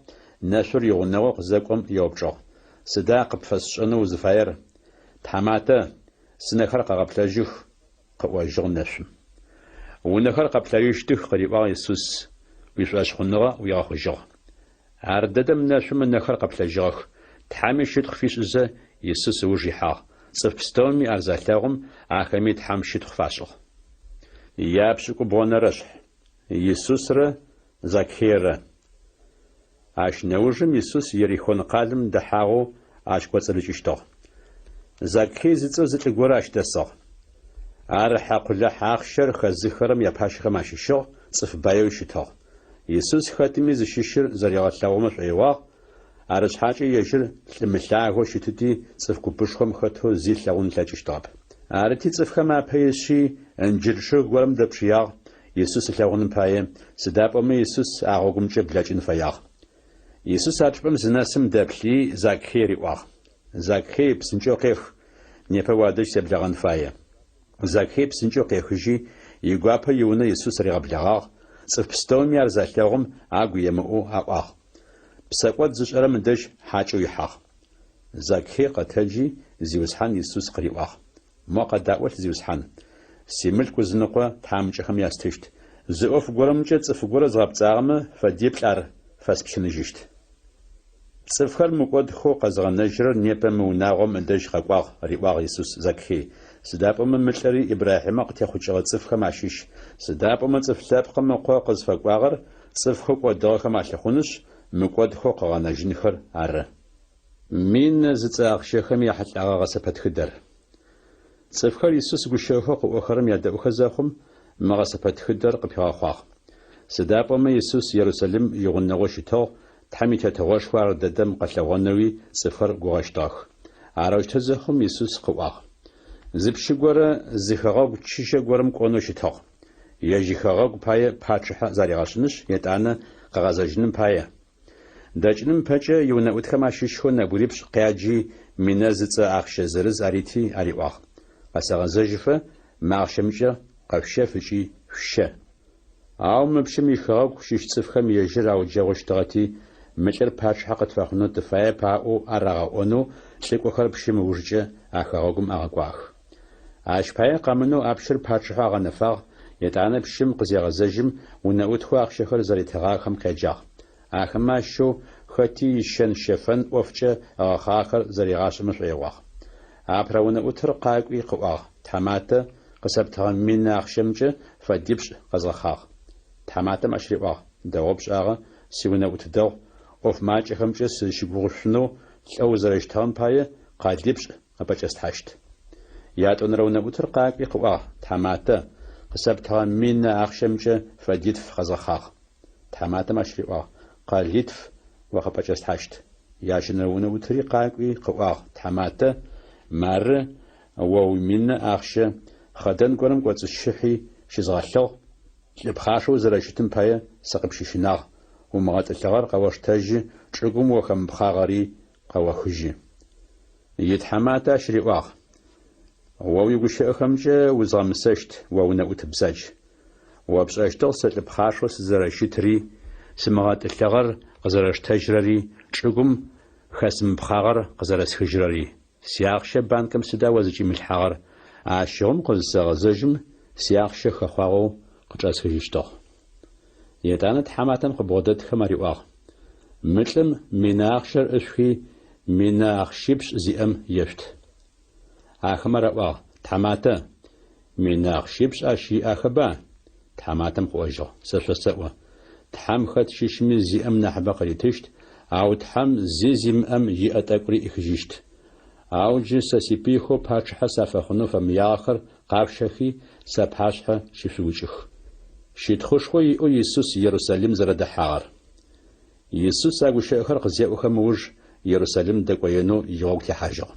нэшъур игъунэгъоу къызэкӏом еупчӏыгъ. Сыда къыпфэсшӏэнэу узыфаер? Тхьаматэ, сынэхэр къэгъэплъэжьых, къыӏожьыгъ нэшъум. Унэхэр къэплъэжьыщтых, къыриӏуагъ Исус, уишӏошъхъуныгъэ уигъэхъужьыгъ. Ардэдэм нэшъум ынэхэр къэплъэжьыгъэх, Тхьэми щытхъу фишӏызэ, Исус ыуж ихьагъ. Цӏыф пстэуми ар залъэгъум, ахэми Тхьэм щытхъу фашӏыгъ. Япшӏыкӏубгъонэрэшъхь. Исусрэ Закхейрэ. Ащ нэужым Исус Ерихон къалэм дэхьагъэу ащ кӏоцӏырыкӏыщтыгъ. Закхей зыцӏэу зы лӏы горэ ащ дэсыгъ. Ар хьакъулахь ахъщэр хэзыххэрэм япащэхэм ащыщыгъ, цӏыф баеуи щытыгъ. Исус хэтми зыщыщыр зэригъэлъэгъумэ шӏоигъуагъ, арышъхьакӏэ ежьыр лӏы мылъагэу щытыти, цӏыф купышхом хэтэу зи ылъэгъун ылъэкӏыщтыгъэп. Арыти, цӏыфхэм апэ ишъи, ынджыр чъыг горэм дэчъыягъ, Исус ылъэгъуным пае, сыда пӏомэ Исус а гъогумкӏэ блэкӏын фэягъ. Исус а чӏыпӏэм зынэсым дэплъи, Закхей риӏуагъ, Закхей, псынкӏэу къех, непэ уадэжь себлэгъэн фае. Закхей псынкӏэу къехыжьи, игуапэу иунэ Исус ригъэблэгъагъ, цӏыф пстэуми ар залъэгъум, агу емыӏоу аӏуагъ, Псэкӏод зышӏэрэм ыдэжь хьакӏэу ихьагъ. Закхей къэтэджи, Зиусхьан Исус къыриӏуагъ, Мо къэдаӏолъ, Зиусхьан, симылъку ызыныкъо тхьамыкӏэхэм ястыщт. Зы ӏоф горэмкӏэ цӏыф горэ згъэпцӏагъэмэ, фэдиплӏ ар фэспщыныжьыщт. Цӏыфхэр мыкӏодхэу къэзыгъэнэжьырэр непэ мы унагъом ыдэжь къэкӏуагъ, риӏуагъ Исус Закхей, сыда пӏомэ мы лӏыри Ибрахьимэ къытехъукӏыгъэ цӏыфхэм ащыщ, сыда пӏомэ Цӏыф Лъэпкъым Ыкъо къызфэкӏуагъэр цӏыфхэу кӏодыгъэхэм алъыхъунышъ, мыкӏодхэу къыгъэнэжьынхэр ары. Минэ зыцӏэ ахъщэхэм яхьылӏэгъэ гъэсэпэтхыдэр. Цӏыфхэр Исус гущыӏэхэу къыӏохэрэм ядэӏухэ зэхъум, мы гъэсэпэтхыдэр къыпигъэхъуагъ. Сыда пӏомэ Исус Ерусалим игъунэгъоу щытыгъ, Тхьэм и Тетыгъошхо ар дэдэм къэлъэгъонэуи цӏыфхэр гугъэщтыгъэх. Арэущтэу зэхъум Исус къыӏуагъ. Зы пщы горэ зы хэгъэгу чыжьэ горэм кӏонэу щытыгъ. Ежь ихэгъэгу пае пачъыхьэ заригъэшӏынышъ, етӏанэ къыгъэзэжьыным пае. Дэкӏыным ыпэкӏэ иунэӏутхэм ащыщхэу нэбгырипшӏ къяджи, минэ зыцӏэ ахъщэ зырыз арити ариӏуагъ, Къэсэгъэзэжьыфэ мы ахъщэмкӏэ къэшъущэф ыкӏи шъущэ. Ау мы пщым ихэгъэгу щыщ цӏыфхэм ежьыр ауджэгъущтыгъэти, мы лӏыр пачъыхьэ къытфэхъунэу тыфаеп аӏоу арагъэӏонэу лӏыкӏохэр пщым ыужыкӏэ а хэгъэгум агъэкӏуагъэх. Ащ пае къэмынэу а пщыр пачъыхьэу агъэнэфагъ, етӏанэ пщым къызегъэзэжьым, унэӏутхэу ахъщэхэр зэритыгъахэм къяджагъ. Ахэмэ ащыщэу хэти ищэн-щэфэн ӏофкӏэ ыгъэхъагъэхэр зэригъашӏэмэ шӏоигъуагъ. Апэрэ унэӏутыр къакӏуи къыӏуагъ, Тхьаматэ, къысэптыгъэ минэ ахъщэмкӏэ фэдипшӏ къэзгъэхъагъ. Тхьаматэм ащ риӏуагъ, Дэгъоу пшӏагъэ, сиунэӏут дэгъу, ӏоф макӏэхэмкӏэ сызщыгугъышъунэу лӏэу узэрэщытыгъэм пае къэлипшӏ къыпӏэкӏэслъхьащт. Ятӏонэрэ унэӏутыр къакӏуи къыӏуагъ, Тхьаматэ, къысэптыгъэ минэ ахъщэмкӏэ фэдитф къэзгъэхъагъ. Тхьаматэм ащ риӏуагъ, Къэлитф о къыпӏэкӏэслъхьащт. Ящэнэрэ унэӏутыри къакӏуи къыӏуагъ, Тхьаматэ, мары о уиминэ ахъщэ, хъэдэн горэм кӏоцӏысщыхьи щызгъэлъыгъ, лӏы пхъашэу узэрэщытым пае сыкъыпщыщынагъ, умыгъэтӏылъыгъэр къэоштэжьы, чӏыгум о хэмыпхъагъэри къэохыжьы. Итхьаматэ ащ риӏуагъ, О уигущыӏэхэмкӏэ узгъэмысэщт, о унэӏут бзадж. О пшӏэщтыгъ сэ лӏы пхъашэу сызэрэщытри, сымыгъэтӏылъыгъэр къызэрэсштэжьырэри, чӏыгум хэсымыпхъагъэр къызэрэсхыжьырэри. Сиахъщэ банкым сыда о зыкӏимылъхьагъэр? Ащыгъум къызысэгъэзэжьым, сиахъщэ хэхъуагъэу къычӏэсхыжьыщтыгъ. Етӏанэ тхьаматэм къыбгъодэтхэм ариӏуагъ, Мы лӏым минэ ахъщэр ӏышъухи, минэ ахъщипшӏ зиӏэм ешъут. Ахэмэ араӏуагъ, Тхьаматэ, минэ ахъщипшӏ ащ иӏахэба? Тхьаматэм къыӏожьыгъ, Сэ шъосэӏо, Тхьэм хэт щыщми зиӏэм нахьыбэ къыритыщт, ау Тхьэм зи зимыӏэм иӏэ тӏэкӏури ӏихыжьыщт. Ау джы сэ сипыйхэу пачъыхьэ сафэхъунэу фэмыягъэхэр къашъущэхи, сапашъхьэ щышъуукӏых. Щытхъушхо иӏэу Исус Ерусалим зэрэдэхьагъэр. Исус а гущыӏэхэр къызеӏохэм ыуж Ерусалим дэкӏоенэу игъогу техьажьыгъ.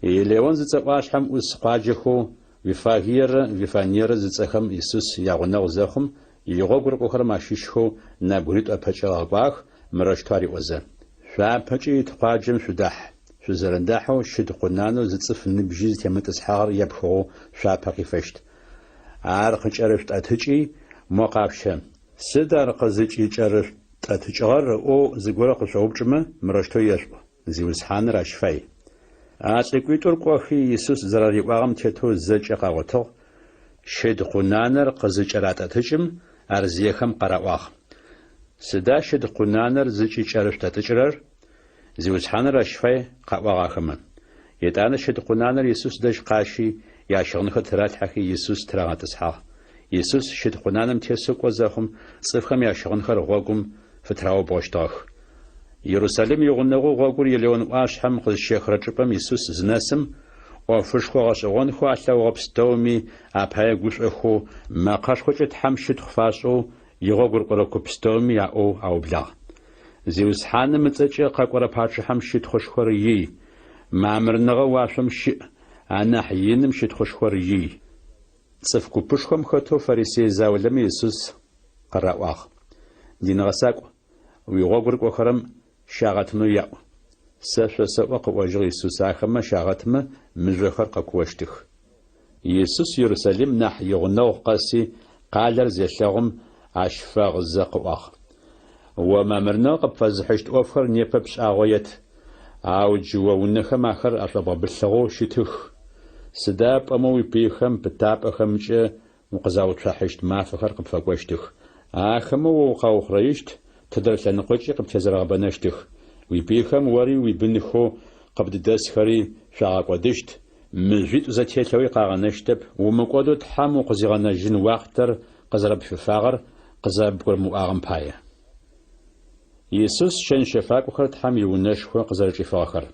Елеон зыцӏэ ӏуашъхьэм ӏус къуаджэхэу Виффагиерэ Вифаниерэ зыцӏэхэм Исус ягъунэгъу зэхъум, игъогу рыкӏохэрэм ащыщхэу нэбгыритӏу ыпэкӏэ ыгъэкӏуагъэх, мырэущтэу ариӏозэ, Шъуапэкӏэ ит къуаджэм шъудахь, шъузэрэдахьэу щыд къунанэу зы цӏыф ныбжьи зытемытӏысхьагъэр епхыгъэу шъуапэ къифэщт. Ар къыкӏэрышъутӏэтыкӏи, мо къашъущэ. Сыд ар къызыкӏыкӏэрышъутӏэтыкӏыгъэр ыӏоу зыгорэ къышъоупчӏымэ, мырэущтэу ешъуӏу. Зиусхьаныр ащ фай. А лӏыкӏуитӏур кӏохи, Исус зэрариӏуагъэм тетэу зэкӏэ къагъотыгъ, щыд къунанэр къызыкӏэратӏэтыкӏым, ар зиехэм къараӏуагъ. Сыда щыд къунанэр зыкӏыкӏэрышъутӏэтыкӏырэр? Зиусхьаныр ащ фай, къаӏуагъ ахэмэ. Етӏанэ щыд къунанэр Исус дэжь къащи, ящыгъынхэр тыралъхьэхи, Исус тырагъэтӏысхьагъ. Исус щыд къунаным тесэу кӏо зэхъум, цӏыфхэм ящыгъынхэр гъогум фытыраубгъощтыгъэх. Ерусалим игъунэгъоу гъогур Елеон ӏуашъхьэм къызщехырэ чӏыпӏэм Исус зынэсым, ӏофышхо гъэшӏэгъонхэу алъэгъугъэ пстэуми апае гушӏохэу, мэкъэшхокӏэ Тхьэм щытхъу фашӏэу игъогу рыкӏорэ куп пстэуми аӏоу аублагъ. Зиусхьаным ыцӏэкӏэ къэкӏорэ пачъыхьэм щытхъушхор ий! Мамырныгъэ уашъом щыӏ, анахь иным щытхъушхор ий! Цӏыф купышхом хэтэу фарисей заулэмэ Исус къыраӏуагъ, Дин гъэсакӏу, уигъогу рыкӏохэрэм щагъэтынэу яӏу. Сэ шъосэӏо, къыӏожьыгъ Исус, ахэмэ щагъэтмэ, мыжъохэр къэкуощтых. Исус Ерусалим нахь игъунэгъу къэси, къалэр зелъэгъум, ащ фэгъызэ къыӏуагъ, О мамырныгъэ къыпфэзыхьыщт ӏофхэр непэ пшӏагъоет, ау джы о унэхэм ахэр ашӏобгъэбылъыгъэу щытых. Сыда пӏомэ уипыйхэм пытапӏэхэмкӏэ укъызауцухьащт мафэхэр къыпфэкӏощтых. Ахэмэ о укъаухъурэищт, тыдэрэ лъэныкъокӏи къыптезэрэгъэбэнэщтых. Уипыйхэм ори уибынхэу къыбдыдэсхэри шъуагъэкӏодыщт, мыжъуитӏу зэтелъэуи къагъэнэщтэп, умыкӏодэу Тхьэм укъызигъэнэжьын уахътэр къызэрэпфифагъэр къызэбгурымыӏуагъэм пае. Исус щэн-щэфакӏохэр Тхьэм иунэшхо къызэрэчӏифыгъэхэр.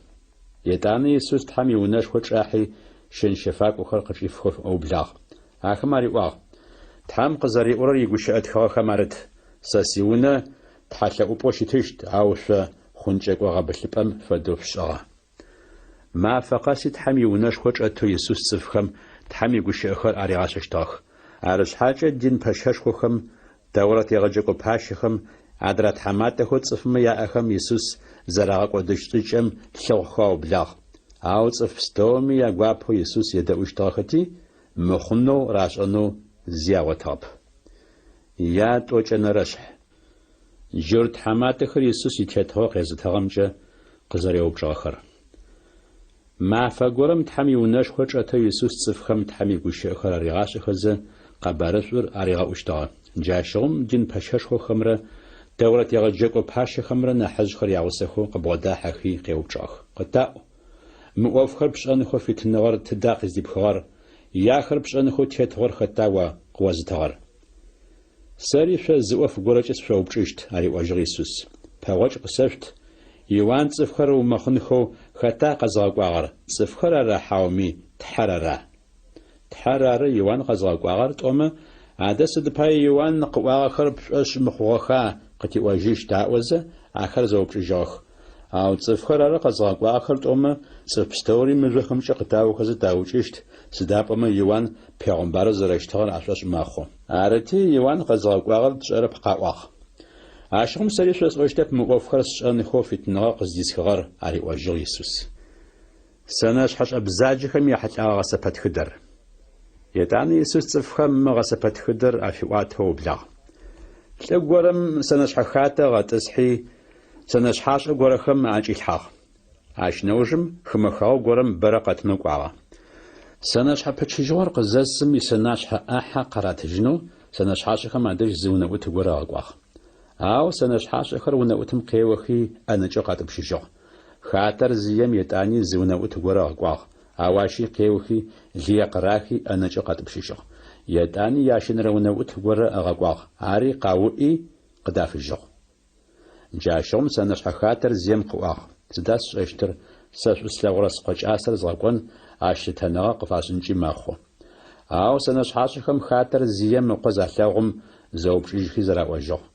Етӏанэ Исус Тхьэм иунэшхо чӏахьи, щэн-щэфакӏохэр къычӏифхэу ыублагъ. Ахэм ариӏуагъ, Тхьэм къызэриӏорэр игущыӏэ тхыгъэхэм арыт, Сэ сиунэ тхьэлъэӏупӏэу щытыщт, ау шъо хъункӏэкӏо гъэбылъыпӏэм фэдэу шъушӏыгъэ. Мафэ къэси Тхьэм иунэшхо чӏэтэу Исус цӏыфхэм Тхьэм игущыӏэхэр аригъашӏэщтыгъэх. Арышъхьакӏэ дин пэщэшхохэм, Тэурэт егъэджэкӏо пащэхэм, адрэ тхьаматэхэу цӏыфмэ яӏэхэм Исус зэрагъэкӏодыщт шӏыкӏэм лъыхъухэу аублагъ. Ау цӏыф пстэуми ягуапэу Исус едэӏущтыгъэхэти, мыхъунэу рашӏэнэу зи агъотыгъэп. Ятӏокӏэнэрэшъхь. Джурт тхьаматэхэр Исус итетыгъо къезытыгъэмкӏэ къызэреупчӏыгъэхэр. Мафэ горэм Тхьэм иунэшхо чӏэтэу Исус цӏыфхэм Тхьэм игущыӏэхэр аригъашӏэхэзэ, къэбарышӏур аригъэӏущтыгъэ. Джащыгъум дин пэщэшхохэмрэ Тэурэт егъэджэкӏо пащэхэмрэ нахьыжъхэр ягъусэхэу къыбгъодахьэхи къеупчӏыгъэх, Къытаӏу, мы ӏофхэр пшӏэнхэу фитыныгъэр тыда къыздипхыгъэр, е ахэр пшӏэнхэу тетыгъор хэта о къыозытыгъэр? Сэри шъо зы ӏоф горэкӏэ сышъоупчӏыщт, ариӏожьыгъ Исус. Пэгъокӏ къысэшъут, Иуан цӏыфхэр ыумэхъынхэу хэта къэзыгъэкӏуагъэр, цӏыфхэр ара хьауми Тхьэр ара? Тхьэр ары Иуан къэзыгъэкӏуагъэр тӏомэ, адэ сыд пае Иуан къыӏуагъэхэр пшӏошъ мыхъугъэха къытиӏожьыщт аӏозэ, ахэр зэупчӏыжьыгъэх. Ау цӏыфхэр ары къэзыгъэкӏуагъэхэр тӏомэ, цӏыф пстэури мыжъохэмкӏэ къытаохэзэ таукӏыщт, сыда пӏомэ Иуан пегъымбарэу зэрэщытыгъэр ашӏошъ мэхъу. Арыти, Иуан къэзыгъэкӏуагъэр тшӏэрэп къаӏуагъ. Ащыгъум сэри шъосӏощтэп мы ӏофхэр сшӏэнхэу фитыныгъэ къыздисхыгъэр, ариӏожьыгъ Исус. Сэнэшъхьэшӏэ бзаджэхэм яхьылӏэгъэ гъэсэпэтхыдэр. Етӏанэ Исус цӏыфхэм мы гъэсэпэтхыдэр афиӏуатэу ыублагъ. Лӏы горэм сэнэшъхьэ хатэ ыгъэтӏысхьи, сэнэшъхьашӏэ горэхэм аӏэкӏилъхьагъ. Ащ нэужым хымэ хэгъэгу горэм бэрэ къэтынэу кӏуагъэ. Сэнэшъхьэ пычыжьыгъор къызэсым исэнашъхьэ ӏахьэ къаратыжьынэу сэнэшъхьашӏэхэм адэжь зы унэӏут горэ ыгъэкӏуагъ. Ау сэнэшъхьашӏэхэр унэӏутым къеохи ӏэнэкӏэу къатӏупщыжьыгъ. Хатэр зием етӏани зы унэӏут горэ ыгъэкӏуагъ, ау ащи къеохи лые къырахи ӏэнэкӏэу къатӏупщыжьыгъ. Етӏани ящэнэрэ унэӏут горэ ыгъэкӏуагъ, ари къауӏи къыдафыжьыгъ. Джащыгъум сэнэшъхьэ хатэр зием къыӏуагъ, Сыда сшӏэщтыр, сэ шӏу слъэгъурэ скъо кӏасэр згъэкӏон, ащ лъытэныгъэ къыфашӏынкӏи мэхъу. Ау сэнэшъхьашӏэхэм хатэр зием ыкъо залъэгъум, зэупчӏыжьхи зэраӏожьыгъ,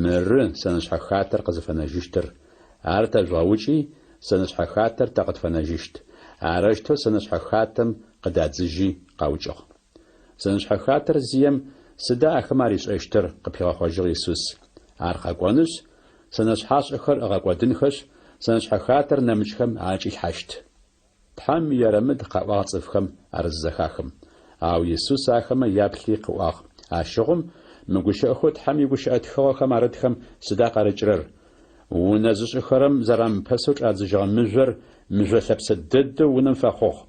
Мыры сэнэшъхьэ хатэр къызыфэнэжьыщтыр, ар тэжъугъэукӏи, сэнэшъхьэ хатэр тэ къытфэнэжьыщт. Арэущтэу сэнэшъхьэ хатэм къыдадзыжьи къаукӏыгъ. Сэнэшъхьэ хатэр зием сыда ахэмэ аришӏэщтыр? къыпигъэхъожьыгъ Исус. Ар къэкӏонышъ, сэнэшъхьашӏэхэр ыгъэкӏодынхэшъ, сэнэшъхьэ хатэр нэмыкӏхэм аӏэкӏилъхьащт. Тхьэм ерэмыд къаӏуагъ цӏыфхэм ар зызэхахым. Ау Исус ахэмэ яплъи къыӏуагъ, Ащыгъум мы гущыӏэхэу Тхьэм игущыӏэ тхыгъэхэм арытхэм сыда къарыкӏырэр? Унэ зышӏыхэрэм зэрамыпэсэу чӏадзыжьыгъэ мыжъор мыжъо лъэпсэ дэдэу унэм фэхъугъ.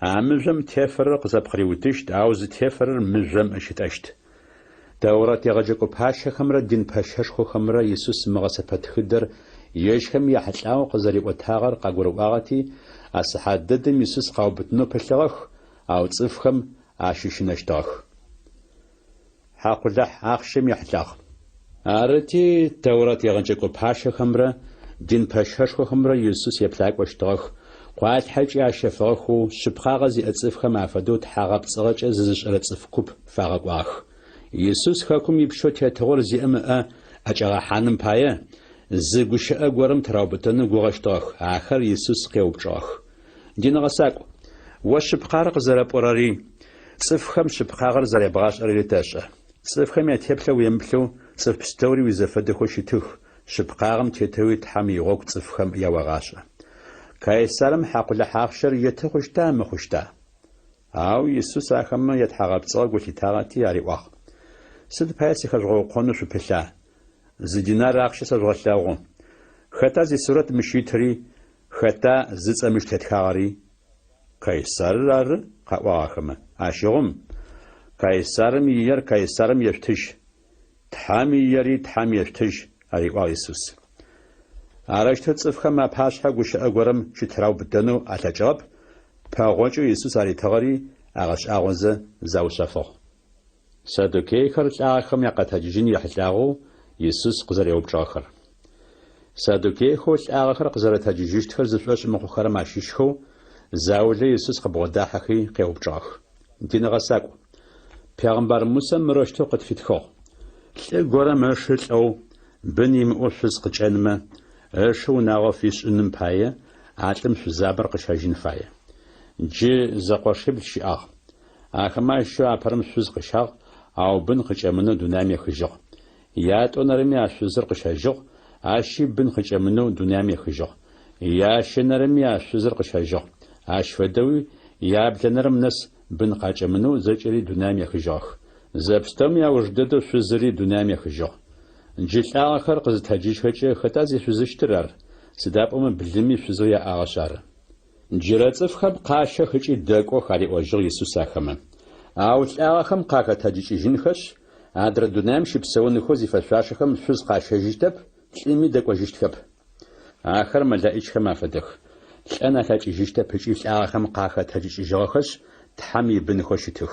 А мыжъом тефэрэр къызэпкъыриутыщт, ау зытефэрэр мыжъом ыщытӏэщт. Тэурэт егъэджэкӏо пащэхэмрэ дин пэщэшхохэмрэ Исус мы гъэсэпэтхыдэр ежьхэм яхьылӏагъэу къызэриӏотагъэр къагурыӏуагъэти, а сыхьат дэдэм Исус къаубытынэу пылъыгъэх, ау цӏыфхэм ащыщынэщтыгъэх. Хьакъулахь ахъщэм ехьылӏагъ. Арыти, Тэурэт егъэджэкӏо пащэхэмрэ дин пэщэшхохэмрэ Исус еплъакӏощтыгъэх, къуалъхьэкӏи ащэфыгъэхэу, шъыпкъагъэ зиӏэ цӏыфхэм афэдэу тхьагъэпцӏыгъэкӏэ зызышӏэрэ цӏыф куп фагъэкӏуагъэх. Исус хэкум ипщэу тетыгъор зиӏэм ыӏэ ӏэкӏагъэхьаным пае, зы гущыӏэ горэм тыраубытэнэу гугъэщтыгъэх. Ахэр Исус къеупчӏыгъэх. Дин гъэсакӏу, о шъыпкъэр къызэрэпӏорэри, цӏыфхэм шъыпкъагъэр зэребгъашӏэрэри тэшӏэ. Цӏыфхэм ятеплъэ уемыплъэу, цӏыф пстэури уизэфэдэхэу щытых, шъыпкъагъэм тетэуи Тхьэм игъогу цӏыфхэм яогъашӏэ. Кайсарым хьакъулахь ахъщэр еты хъущта, мыхъущта? Ау Исус ахэмэ ятхьагъэпцӏыгъэ гу лъитагъэти ариӏуагъ, Сыд пае сыхэжъугъэукъонэу шъупылъа? Зы динар ахъщэ сэжъугъэлъэгъу. Хэта зисурэт мыщ итри, Хэта зыцӏэ мыщ тетхагъэри? Кайсарыр ары, къаӏуагъ ахэмэ. Ащыгъум, Кайсарым иер Кайсарым ешъутыжь, Тхьэм иери Тхьэм ешъутыжь, ариӏуагъ Исус. Арэущтэу цӏыфхэм апашъхьэ гущыӏэ горэм щытыраубытэнэу алъэкӏыгъэп, пэгъокӏэу Исус аритыгъэри агъэшӏагъозэ заушъэфыгъ. Саддукейхэр лӏагъэхэм якъэтэджыжьын ехьылӏагъэу Исус къызэреупчӏыгъэхэр. Саддукейхэу лӏагъэхэр къызэрэтэджыжьыщтхэр зышӏошъ мыхъухэрэм ащыщхэу заулэ Исус къыбгъодахьэхи къеупчӏыгъэх. Дин гъэсакӏу, пегъымбар Мусэ мырэущтэу къытфитхыгъ, Лӏы горэм ышы лӏэу, бын имыӏэу шъуз къыкӏэнмэ, ышы унагъо фишӏыным пае, а лӏым шъузабэр къыщэжьын фае. Джы зэкъошибл щыӏагъ. Ахэмэ ащыщэу апэрэм шъуз къыщагъ, ау бын къыкӏэмынэу дунаим ехыжьыгъ. Ятӏонэрэми а шъузыр къыщэжьыгъ, ащи бын къыкӏэмынэу дунаим ехыжьыгъ. Ящэнэрэми а шъузыр къыщэжьыгъ. Ащ фэдэуи яблэнэрэм нэс бын къакӏэмынэу зэкӏэри дунаим ехыжьыгъэх. Зэпстэуми ауж дэдэу шъузыри дунаим ехыжьыгъ. Джы лӏагъэхэр къызытэджыжьхэкӏэ хэта зишъузыщтыр ар? Сыда пӏомэ блыми шъузэу яӏагъэшъ ары. Джырэ цӏыфхэм къащэх ыкӏи дэкӏох, ариӏожьыгъ Исус ахэмэ. Ау лӏагъэхэм къахэтэджыкӏыжьынхэшъ, адрэ дунаим щыпсэунхэу зифэшъуашэхэм шъуз къащэжьыщтэп, лӏыми дэкӏожьыщтхэп. Ахэр мэлэӏичхэм афэдэх, лӏэн алъэкӏыжьыщтэп ыкӏи лӏагъэхэм къахэтэджыкӏыжьыгъэхэшъ, Тхьэм ибынхэу щытых.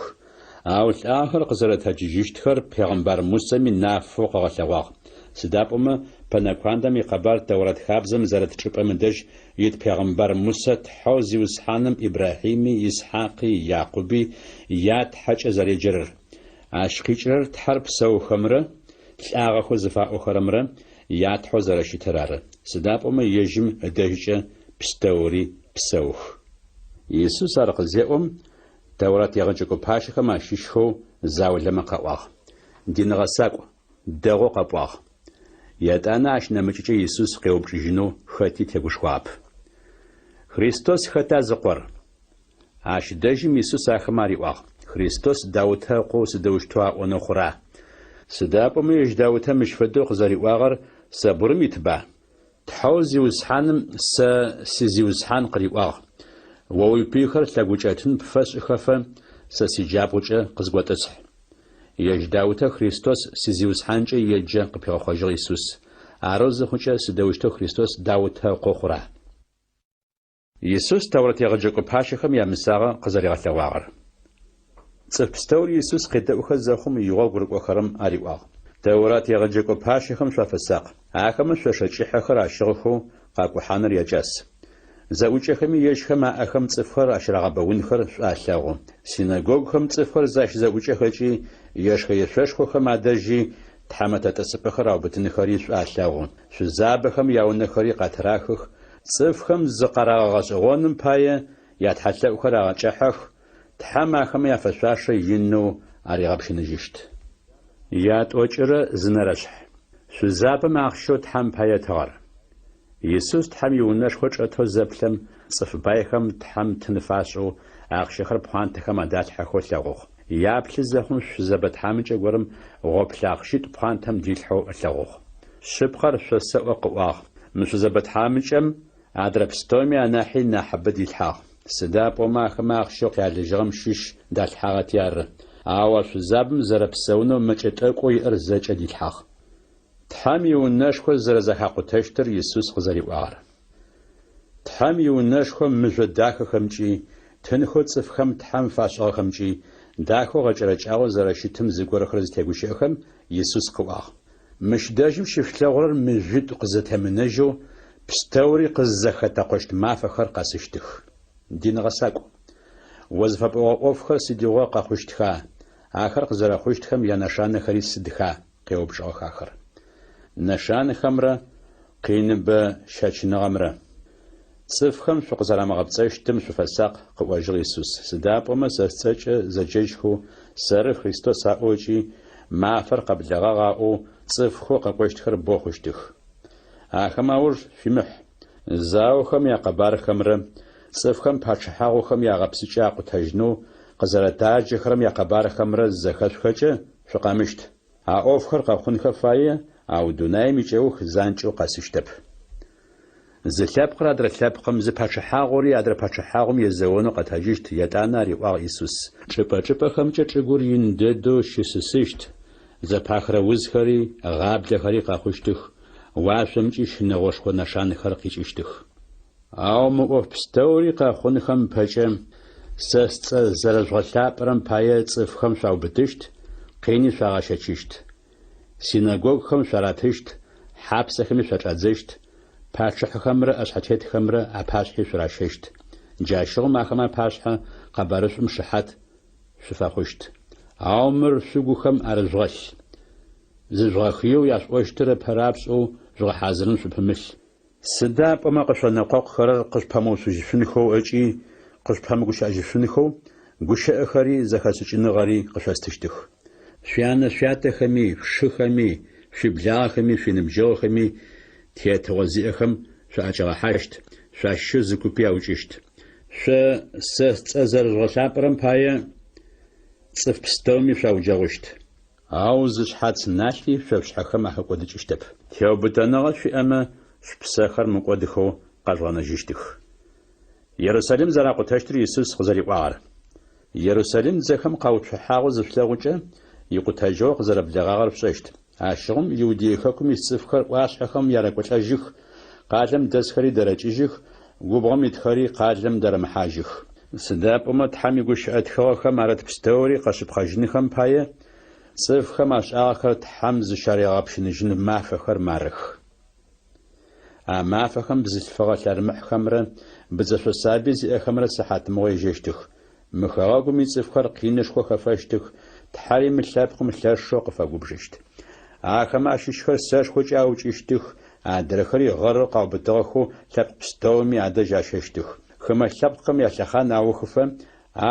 Ау лӏагъэхэр къызэрэтэджыжьыщтхэр пегъымбар Мусэми нафэу къыгъэлъэгъуагъ. Сыда пӏомэ пэнэкуандэм икъэбар Тэурэт хабзэм зэрыт чӏыпӏэм ыдэжь ит пегъымбар Мусэ Тхьэу Зиусхьаным Ибрахьими, Исхьакъи, Якъуби я Тхьэкӏэ зэреджэрэр. Ащ къикӏырэр Тхьэр псэухэмрэ лӏагъэхэу зыфаӏохэрэмрэ я Тхьэу зэрэщытыр ары, сыда пӏомэ ежьым ыдэжькӏэ пстэури псэух. Исус ар къызеӏом, Тэурат егъэджэкӏо пащэхэм ащыщхэу заулэмэ къаӏуагъ, Дин гъэсакӏу, дэгъоу къэпӏуагъ. Етӏанэ ащ нэмыкӏыкӏэ Исус къеупчӏыжьынэу хэти тегушхуагъэп. Христос хэта зыкъор? Ащ дэжьым Исус ахэмэ ариӏуагъ, Христос Даутэ ыкъоу сыдэущтэу аӏонэу хъура? Сыда пӏомэ ежь Даутэ мыщ фэдэу къызэриӏуагъэр Сэбурым итба? Тхьэу Зиусхьаным сэ си Зиусхьан къыриӏуагъ, О уипыйхэр лъэгукӏэтын пфэсшӏыхэфэ, сэ сиджабгъукӏэ къызготӏысхь. Ежь Даутэ Христос си Зиусхьанкӏэ еджэ, къыпигъэхъожьыгъ Исус. Арэу зыхъукӏэ, сыдэущтэу Христос Даутэ ыкъо хъура? Исус Тэурэт егъэджэкӏо пащэхэм ямысагъэ къызэригъэлъэгъуагъэр. Цӏыф пстэури Исус къедэӏухэ зэхъум игъогу рыкӏохэрэм ариӏуагъ. Тэурат егъэджэкӏо пащэхэм шъуафэсакъ. Ахэмэ шъошэ кӏыхьэхэр ащыгъхэу къакӏухьаныр якӏас. Зэӏукӏэхэми ежьхэм аӏэхэм цӏыфхэр ащырагъэбэунхэр шӏу алъэгъу. Синэгогухэм цӏыфхэр защызэӏукӏэхэкӏи, ешхэ-ешъошхохэм адэжьи тхьэмэтэ тӏысыпӏэхэр аубытынхэри шӏу алъэгъу. Шъузабэхэм яунэхэри къатырахых, Цӏыфхэм зыкъарагъэгъэшӏэгъоным пае ятхьэлъэӏухэр агъэкӏыхьэх, Тхьэм ахэмэ яфэшъуашэ инэу аригъэпщыныжьыщт. Ятӏокӏырэ зы нэрэшъхь. Шъузабэм ахъщэу Тхьэм пае ытыгъэр. Исус Тхьэм иунэшхо чӏэтэу зэплъэм, цӏыф байхэм Тхьэм тын фашӏэу, ахъщэхэр пхъуантэхэм адалъхьэхэу ылъэгъугъ. Яплъы зэхъум шъузэбэ тхьамыкӏэ горэм гъоплъэ ахъщитӏу пхъуантэм дилъхьэу ылъэгъугъ. Шъыпкъэр шъосэӏо, къыӏуагъ, мы шъузэбэ тхьамыкӏэм адрэ пстэуми анахьи нахьыбэ дилъхьагъ. Сыда пӏомэ ахэмэ ахъщэу къялыжьыгъэм щыщ далъхьагъэти ары. Ау а шъузабэм зэрэпсэунэу мэкӏэ тӏэкӏоу иӏэр зэкӏэ дилъхьагъ. Тхьэм иунэшхо зэрэзэхакъутэщтыр Исус къызэриӏуагъэр. Тхьэм иунэшхо мыжъо дахэхэмкӏи, тынхэу цӏыфхэм Тхьэм фашӏыгъэхэмкӏи дахэу гъэкӏэрэкӏагъэу зэрэщытым зыгорэхэр зытегущыӏэхэм, Исус къыӏуагъ, Мыщ дэжьым щышъулъэгъурэр мыжъуитӏу къызэтемынэжьэу, пстэури къыззэхэтэкъощт мафэхэр къэсыщтых. Дин гъэсакӏу! О зыфэпӏогъэ ӏофхэр сыдигъо къэхъущтха, ахэр къызэрэхъущтхэм янэшанэхэри сыдха? къеупчӏыгъэх ахэр. Нэшанэхэмрэ къиныбэ щэчыныгъэмрэ. Цӏыфхэм шъукъызэрамыгъэпцӏэщтым шъуфэсакъ, къыӏожьыгъ Исус, сыда пӏомэ сэ сцӏэкӏэ зэджэжьхэу, Сэры Христос аӏоу ыкӏи Мафэр къэблэгъагъ аӏоу цӏыфхэу къэкӏощтхэр бэу хъущтых. Ахэм ауж шъуимыхь. Заохэм якъэбархэмрэ цӏыфхэм пачъыхьагъухэм ягъэпсыкӏэ акъутэжьынэу къызэрэтаджэхэрэм якъэбархэмрэ зызэхэшъухэкӏэ, шъукъэмыщт. А ӏофхэр къэхъунхэ фае, ау дунаим икӏэух занкӏэу къэсыщтэп. Зы лъэпкъыр адрэ лъэпкъым, зы пачъыхьагъури адрэ пачъыхьагъум езэонэу къэтэджыщт, етӏанэ ариӏуагъ Исус. Чӏыпӏэ-чӏыпӏэхэмкӏэ чӏыгур ин дэдэу щысысыщт, зэпахырэ узхэри, гъаблэхэри къэхъущтых, уашъомкӏи щынэгъошхо нэшанэхэр къикӏыщтых. Ау мы ӏоф пстэури къэхъунхэм ыпэкӏэ, сэ сцӏэ зэрэжъугъэлъапӏэрэм пае цӏыфхэм шъуаубытыщт, къини шъуагъэщэчыщт. Синэгогухэм шъуаратыщт, хьапсэхэми шъуачӏадзэщт, пачъыхьэхэмрэ ӏэшъхьэтетхэмрэ апашъхьи шъуращэщт. Джащыгъум ахэмэ апашъхьэ къэбарышӏум шыхьат шъуфэхъущт. Ау мыр шъугухэм арыжъугъэлъ. Зыжъугъэхыеу яшъуӏощтыр ыпэрапшӏэу жъугъэхьазырын шъупымылъ. Сыда пӏомэ къышъонэкъокъухэрэр къышъупэмыуцужьышъунхэу ыкӏи къышъупэмыгущыӏэжьышъунхэу гущыӏэхэри зэхэшӏыкӏыныгъэри къышъостыщтых. Шъуянэ-шъуятэхэми, шъушыхэми, шъуиблагъэхэми, шъуиныбджэгъухэми тетыгъо зиӏэхэм шъуаӏэкӏагъэхьащт, шъуащыщэу зы купи аукӏыщт. Шъо сэ сцӏэ зэрэжъугъэлъапӏэрэм пае цӏыф пстэуми шъуауджэгъущт. Ау зы шъхьац налъи шъо шъушъхьэхэм ахэкӏодыкӏыщтэп. Теубытэныгъэ шъуиӏэмэ, шъупсэхэр мыкӏодыхэу къэжъугъэнэжьыщтых. Ерусалим зэракъутэщтыр Исус къызэриӏуагъэр. Ерусалим дзэхэм къауцухьагъэу зышъулъэгъукӏэ, икъутэжьыгъо къызэрэблэгъагъэр шъушӏэщт. Ащыгъум Иудей хэкум ис цӏыфхэр ӏуашъхьэхэм ярэкӏолӏэжьых, къалэм дэсхэри дэрэкӏыжьых, губгъом итхэри къалэм дэрэмыхьажьых. Сыда пӏомэ Тхьэм игущыӏэ тхыгъэхэм арыт пстэури къэшъыпкъэжьынхэм пае, цӏыфхэм ашӏагъэхэр Тхьэм зыщаригъэпщыныжьын мафэхэр марых. А мафэхэм бзылъфыгъэ лъэрмыхьхэмрэ быдзэшъо сабый зиӏэхэмрэ сыхьатмыгъо ежьэщтых. Мы хэгъэгум ицӏыфхэр къинышхо хэфэщтых, Тхьэри мы лъэпкъым лъэшэу къыфэгубжыщт. Ахэмэ ащыщхэр сэшхокӏэ аукӏыщтых, адрэхэри гъэрэу къаубытыгъэхэу лъэпкъ пстэуми адэжь ащэщтых. Хымэ лъэпкъхэм ялъэхъан аухыфэ,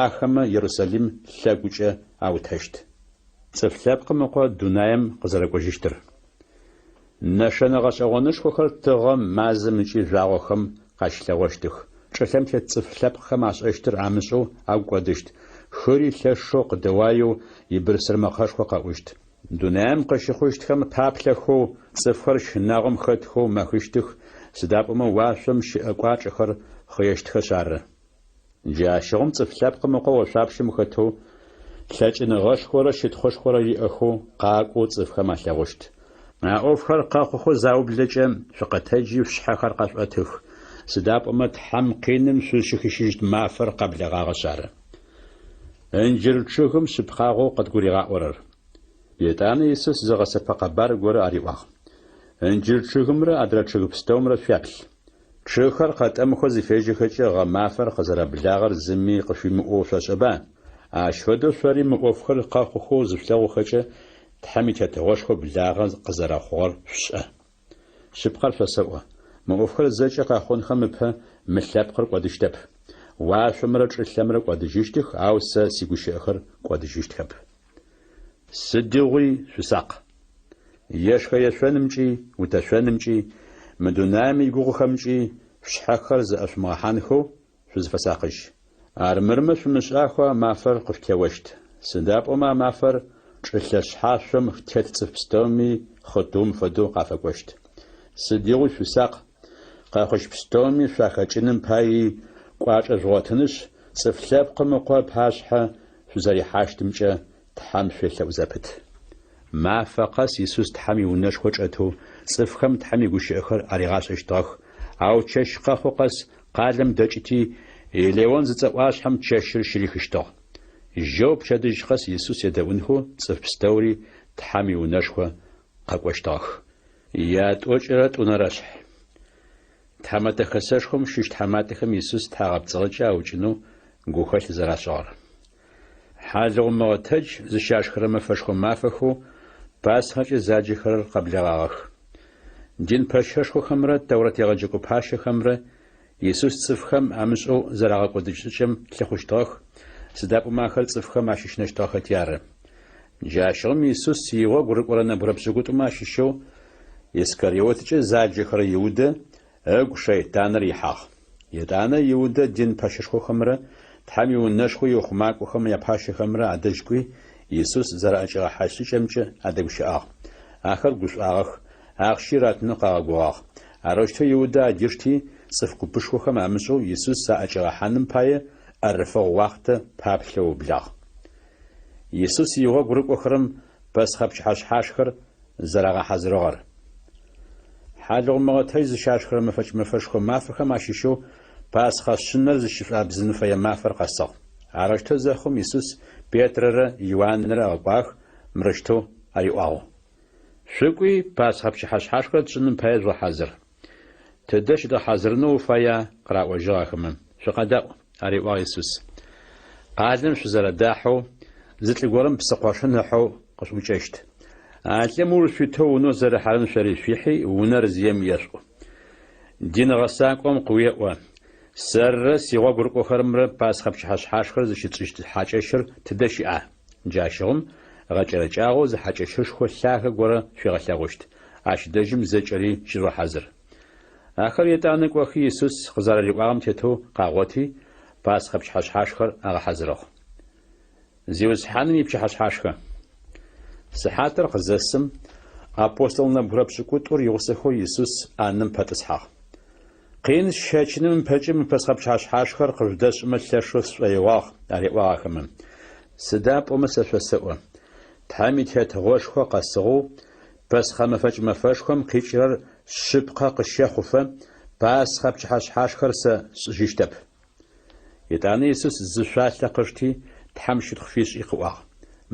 ахэмэ Ерусалим лъэгукӏэ аутэщт. Цӏыф Лъэпкъым Ыкъо дунаим къызэрэкӏожьыщтыр. Нэшэнэ гъэшӏэгъонышхохэр тыгъэм, мазэм ыкӏи жъуагъохэм къащылъэгъощтых. Чӏылъэм тет цӏыф лъэпкъхэм ашӏэщтыр амышӏэу агу кӏодыщт, хыри лъэшэу къыдэуаеу ибырсыр мэкъэшхо къэӏущт. Дунаим къыщыхъущтхэм паплъэхэу, цӏыфхэр щынагъом хэтхэу мэхыщтых, сыда пӏомэ уашъом щыӏэ кӏуачӏэхэр хъыещтхэшъ ары. Джащыгъум Цӏыф Лъэпкъым Ыкъо ошъуапщэм хэтэу, лъэкӏыныгъэшхорэ щытхъушхорэ иӏэхэу къакӏоу цӏыфхэм алъэгъущт. А ӏофхэр къэхъухэу заублэкӏэ, шъукъэтэджи шъушъхьэхэр къэшъуӏэтых, сыда пӏомэ Тхьэм къиным шъузщыхищыжьыщт мафэр къэблэгъагъэшъ ары. Ынджыр чъыгым шъыпкъагъэу къыдгуригъаӏорэр. Етӏанэ Исус зы гъэсэпэ къэбар горэ ариӏуагъ. Ынджыр чъыгымрэ адрэ чъыг пстэумрэ шъуяплъ. Чъыгхэр къэтӏэмыхэу зыфежьэхэкӏэ гъэмафэр къызэрэблагъэр зыми къышъуимыӏоу шъошӏэба? Ащ фэдэу шъори мы ӏофхэр къэхъухэу зышъулъэгъухэкӏэ, Тхьэм и Тетыгъошхо благъэ къызэрэхъугъэр шъушӏэ. Шъыпкъэр шъосэӏо, мы ӏофхэр зэкӏэ къэхъунхэм ыпэ мы лъэпкъыр кӏодыщтэп. Уашъомрэ чӏылъэмрэ кӏодыжьыщтых, ау сэ сигущыӏэхэр кӏодыжьыщтхэп. Сыдигъуи шъусакъ. Ешхэ-ешъонымкӏи, утэшъонымкӏи, мы дунаим игугъухэмкӏи шъушъхьэхэр зэӏэшъумыгъэхьанхэу шъузыфэсакъыжь. Армырмэ шъумышӏахэу а мафэр къышъутеощт. Сыда пӏомэ а мафэр чӏылъэ шъхьашъом тет цӏыф пстэуми хъытыум фэдэу къафэкӏощт. Сыдигъуи шъусакъ, къэхъущт пстэуми шъуахэкӏыным паий кӏуачӏэ жъугъотынышъ, Цӏыф Лъэпкъым Ыкъо ыпашъхьэ шъузэрихьащтымкӏэ Тхьэм шъуелъэӏу зэпыт. Мафэ къэс Исус Тхьэм иунэшхо чӏэтэу цӏыфхэм Тхьэм игущыӏэхэр аригъашӏэщтыгъэх, ау чэщ къэхъу къэс къалэм дэкӏыти, Елеон зыцӏэ ӏуашъхьэм чэщыр щырихыщтыгъ. Жьэу пчэдыжь къэс Исус едэӏунхэу цӏыф пстэури Тхьэм иунэшхо къэкӏощтыгъэх. Ятӏокӏырэ тӏунэрэ шъхь. Тхьэмэтэ Хэсэшхом щыщ тхьаматэхэм Исус тхьагъэпцӏыгъэкӏэ аукӏынэу гухэлъ зэрашӏыгъэр. Хьалыгъу мыгъэтэдж зыщашхырэ мэфэшхо мафэхэу Пасхэкӏэ заджэхэрэр къэблэгъагъэх. Дин пэщэшхохэмрэ Тэурэт егъэджэкӏо пащэхэмрэ Исус цӏыфхэм амышӏэу зэрагъэкӏодыщт шӏыкӏэм лъыхъущтыгъэх, сыда пӏомэ ахэр цӏыфхэм ащыщынэщтыгъэхэти ары. Джащыгъум Исус игъогу рыкӏорэ нэбгырэ пшӏыкӏутӏумэ ащыщэу Искариоткӏэ заджэхэрэ Иудэ ыгу шэйтаныр ихьагъ. Етӏанэ Иудэ дин пэщэшхохэмрэ Тхьэм иунэшхо иухъумакӏохэм япащэхэмрэ адэжь кӏуи, Исус зэраӏэкӏигъэхьащт шӏыкӏэмкӏэ адэгущыӏагъ. Ахэр гушӏуагъэх, ахъщи ратынэу къагъэгугъагъ. Арэущтэу Иудэ адишти, цӏыф купышхохэм амышӏэу Исус аӏэкӏигъэхьаным пае ӏэрыфэгъу уахътэ паплъэу ыублагъ. Исус игъогу рыкӏохэрэм Пэсхъэ пчыхьэшъхьашхэр зэрагъэхьазырыгъэр. Хьалыгъу мыгъэтэдж зыщашхырэ мэфэкӏ мэфэшхо мафэхэм ащыщэу Пасхъэ шъынэр зыщышӏуабзын фэе мафэр къэсыгъ. Арэущтэу зэхъум Исус Петрэрэ Иуанрэ ыгъэкӏуагъэх, мырэущтэу ариӏуагъ. Шъукӏуи, Пасхъэ пчыхьэшъхьашхэр тшӏыным пае жъугъэхьазыр. Тыдэ щыдгъэхьазырынэу уфая? къыраӏожьыгъ ахэмэ. Шъукъэдаӏу, ариӏуагъ Исус. Къалэм шъузэрэдахьэу, зы лӏы горэм псы къошын ыхьэу къышъуӏукӏэщт. А лӏым ыуж шъуитэу унэу зэрыхьэрэм шъори шъуихьи, унэр зием ешъуӏу. Дин гъэсакӏом къыуеӏо, Сэррэ сигъогу рыкӏохэрэмрэ Пасхъэ пчыхьэшъхьашхэр зыщытшӏыщт хьакӏэщыр тыдэ щыӏа? Джащыгъум гъэкӏэрэкӏагъэу зы хьакӏэщышхо лъагэ горэ шъуигъэлъэгъущт, ащ дэжьым зэкӏэри щыжъугъэхьазыр. Ахэр етӏанэ кӏохи Исус къызэрариӏуагъэм тетэу къагъоти, Пасхъэ пчыхьэшъхьашхэр агъэхьазырыгъ. Зиусхьаным ипчыхьэшъхьашхэ. Сыхьатыр къызэсым, апостол нэбгырэ пшӏыкӏутӏур игъусэхэу Исус ӏанэм пэтӏысхьагъ. Къин сщэчыным ыпэкӏэ мы Пэсхъэ пчыхьэшъхьашхэр къыжъудэсшӏымэ лъэшэу сшӏоигъуагъ, ариӏуагъ ахэмэ. Сыда пӏомэ сэ шъосэӏо, Тхьэм и Тетыгъошхо къэсыгъэу, Пэсхъэ мэфэкӏ мэфэшхом къикӏырэр шъыпкъэ къыщэхъуфэ, Пасхъэ пчыхьэшъхьашхэр сэ сшӏыжьыщтэп. Етӏанэ Исус зы шъуалъэ къышти, Тхьэм щытхъу фишӏи къыӏуагъ,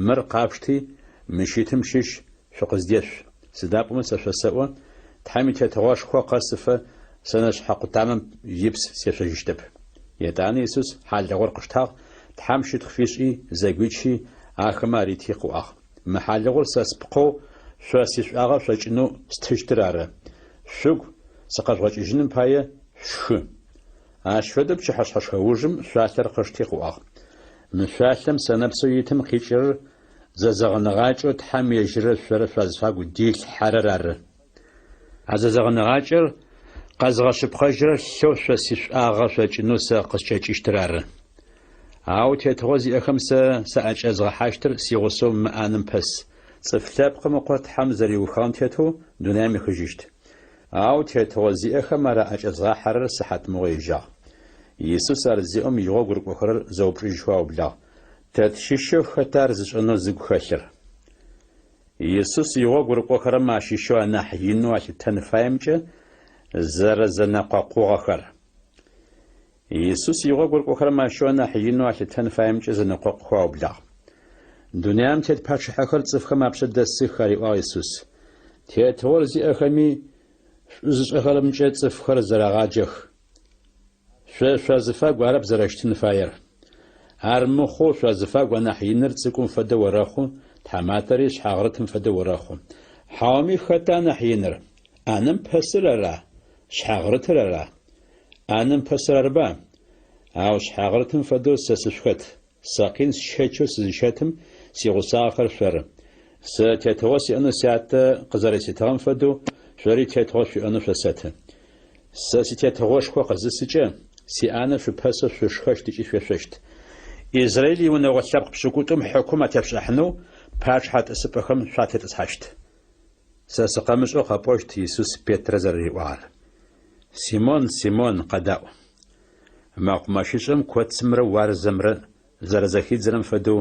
Мыр къафшти, мыщ итым щыщ шъукъыздешъу. Сыда пӏомэ сэ шъосэӏо, Тхьэм и Тетыгъошхо къэсыфэ сэнэшъхьэ къутамэм ипс сешъожьыщтэп. Етӏанэ Исус хьалыгъур къыштагъ, Тхьэм щытхъу фишӏи, зэгуичи, ахэмэ арити къыӏуагъ, Мы хьалыгъур сэ спкъэу шъо сишӏуагъэ шъокӏынэу стыщтыр ары. Шъугу сыкъэжъугъэкӏыжьыным пае шъушхы. Ащ фэдэу пчыхьэшъхьэшхэ ужым шъуалъэр къышти къыӏуагъ, Мы шъуалъэм сэнэпсэу итым къикӏырэр зэзэгъыныгъакӏэу Тхьэм ежьыррэ шъорэ шъуазыфагу дилъхьэрэр ары. А зэзэгъыныгъакӏэр къэзыгъэшъыпкъэжьырэр лъэу шъо сишӏуагъэ шъокӏынэу сэ къыскӏэкӏыщтыр ары. Ау тетыгъо зиӏэхэм сэ саӏэкӏэзгъэхьащтыр сигъусэу мы ӏанэм пэс. Цӏыф Лъэпкъым Ыкъо Тхьэм зэриухыгъэм тетэу дунаим ехыжьыщт. Ау тетыгъо зиӏэхэм ар аӏэкӏэзгъахьэрэр сыхьатмыгъо ежьагъ. Исус ар зеӏом игъогу рыкӏохэрэр зэупчӏыжьхэу аублагъ, Тэ тщыщэу хэта ар зышӏэнэу зыгу хэлъыр? Исус игъогу рыкӏохэрэм ащыщэу анахь инэу алъытэн фаемкӏэ зэрэзэнэкъокъугъэхэр. Исус игъогу рыкӏохэрэм ащыщэу анахь инэу алъытэн фаемкӏэ зэнэкъокъухэу аублагъ. Дунаим тет пачъыхьэхэр цӏыфхэм апшъэ дэсых, ариӏуагъ Исус. Тетыгъор зиӏэхэми шӏу зышӏэхэрэмкӏэ цӏыфхэр зэрагъаджэх. Шъо шъуазыфагу арэп зэрэщытын фаер. Ар мыхъоу шъуазыфагу анахь иныр цӏыкӏум фэдэу орэхъу, тхьаматэри шъхьагърытым фэдэу орэхъу. Хьауми хэта анахь иныр? ӏанэм пэсыр ара? Шъхьагърытыр ара? ӏанэм пэсыр арыба? Ау шъхьагърытым фэдэу сэ сышъухэт. Сэ къин сщэчэу сызыщэтым, сигъусагъэхэр шъоры. Сэ тетыгъо сиӏэнэу Сятэ къызэреситыгъэм фэдэу, шъори тетыгъо шъуиӏэнэу шъосэты. Сэ ситетыгъошхо къызысыкӏэ, сиӏанэ шъупэсэу шъушхэщт ыкӏи шъуешъощт. Израил иунэгъо лъэпкъ пшӏыкӏутӏум хьыкум атешъушӏыхьанэу пачъыхьэ тӏысыпӏэхэм шъуатетӏысхьащт. Сэ сыкъэмышӏэу къэпӏощт, Исус Петрэ зэрэриӏуагъэр. Симон, Симон, къэдаӏу. Мэкъумэщышӏэм коцымрэ уарзэмрэ зэрэзэхидзырэм фэдэу,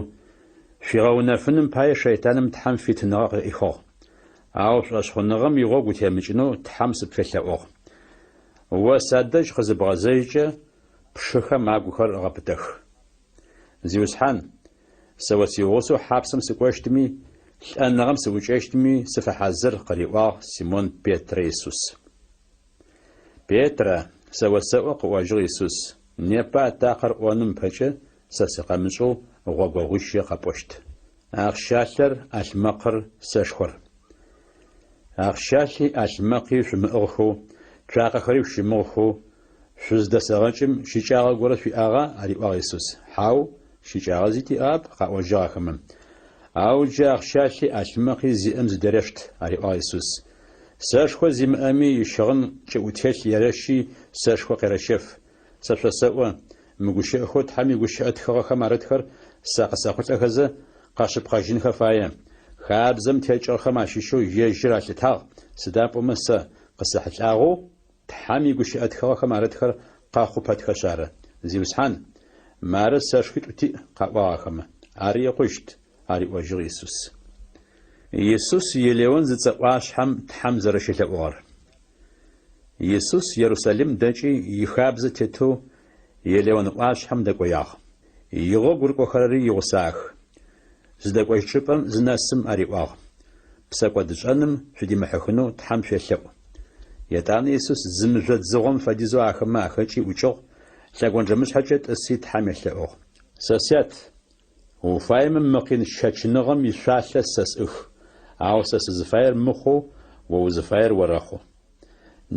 шъуигъэунэфыным пае шэйтаным Тхьэм фитыныгъэ къыӏихыгъ. Ау шӏошъхъуныгъэм игъогу утемыкӏынэу Тхьэм сыпфелъэӏугъ. О садэжь къызыбгъэзэжькӏэ, пшыхэм агухэр гъэпытэх. Зиусхьан, сэ о сигъусэу хьапсэм сыкӏощтми, лӏэныгъэм сыӏукӏэщтми сыфэхьазыр, къыриӏуагъ Симон Петрэ Исус. Петрэ, сэ осэӏо, къыӏожьыгъ Исус, непэ атакъэр ӏоным ыпэкӏэ сэ сыкъэмышӏэу гъогогъуищэ къэпӏощт. Ахъщалъэр, ӏалъмэкъыр, сэшхор. Ахъщалъи ӏалъмэкъи шъумыӏыгъхэу, цуакъэхэри шъущымыгъхэу шъузыдэсэгъэкӏым, щыкӏагъэ горэ шъуиӏагъа? ариӏуагъ Исус. Хьау, щыкӏагъэ зи тиӏагъэп, къаӏожьыгъ ахэмэ. Ау джы ахъщалъи ӏалъмэкъи зиӏэм зыдерешт, ариӏуагъ Исус. Сэшхо зимыӏэми ищыгъын кӏыӏутелъ ерэщи сэшхо къерэщэф. Сэ шъосэӏо, мы гущыӏэхэу Тхьэм игущыӏэ тхыгъэхэм арытхэр сэ къысэхъулӏэхэзэ, къэшъыпкъэжьынхэ фае. Хабзэм текӏыгъэхэм ащыщэу ежьыр алъытагъ, сыда пӏомэ сэ къысэхьылӏагъэу Тхьэм игущыӏэ тхыгъэхэм арытхэр къэхъу пэтхэшъ ары. Зиусхьан, мары сэшхуитӏу тиӏ, къаӏуагъ ахэмэ. Ар икъущт, ариӏожьыгъ Исус. Исус Елеон зыцӏэ ӏуашъхьэм Тхьэм зэрэщелъэӏугъэр. Исус Ерусалим дэкӏи ихабзэ тетэу Елеон ӏуашъхьэм дэкӏоягъ. Игъогу рыкӏохэрэри игъусагъэх. Зыдэкӏощт чӏыпӏэм зынэсым ариӏуагъ, Псэкӏодышӏэным шъудимыхьыхынэу Тхьэм шъуелъэӏу. Етӏанэ Исус зы мыжъо дзыгъом фэдизэу ахэмэ ахэкӏи ӏукӏыгъ, лъэгонджэмышъхьэкӏэ тӏыси Тхьэм елъэӏугъ. Сэ Сят, уфаемэ мы къин щэчыныгъэм ишъуалъэ сэ сӏых, ау сэ сызыфаер мыхъоу о узыфаер орэхъу.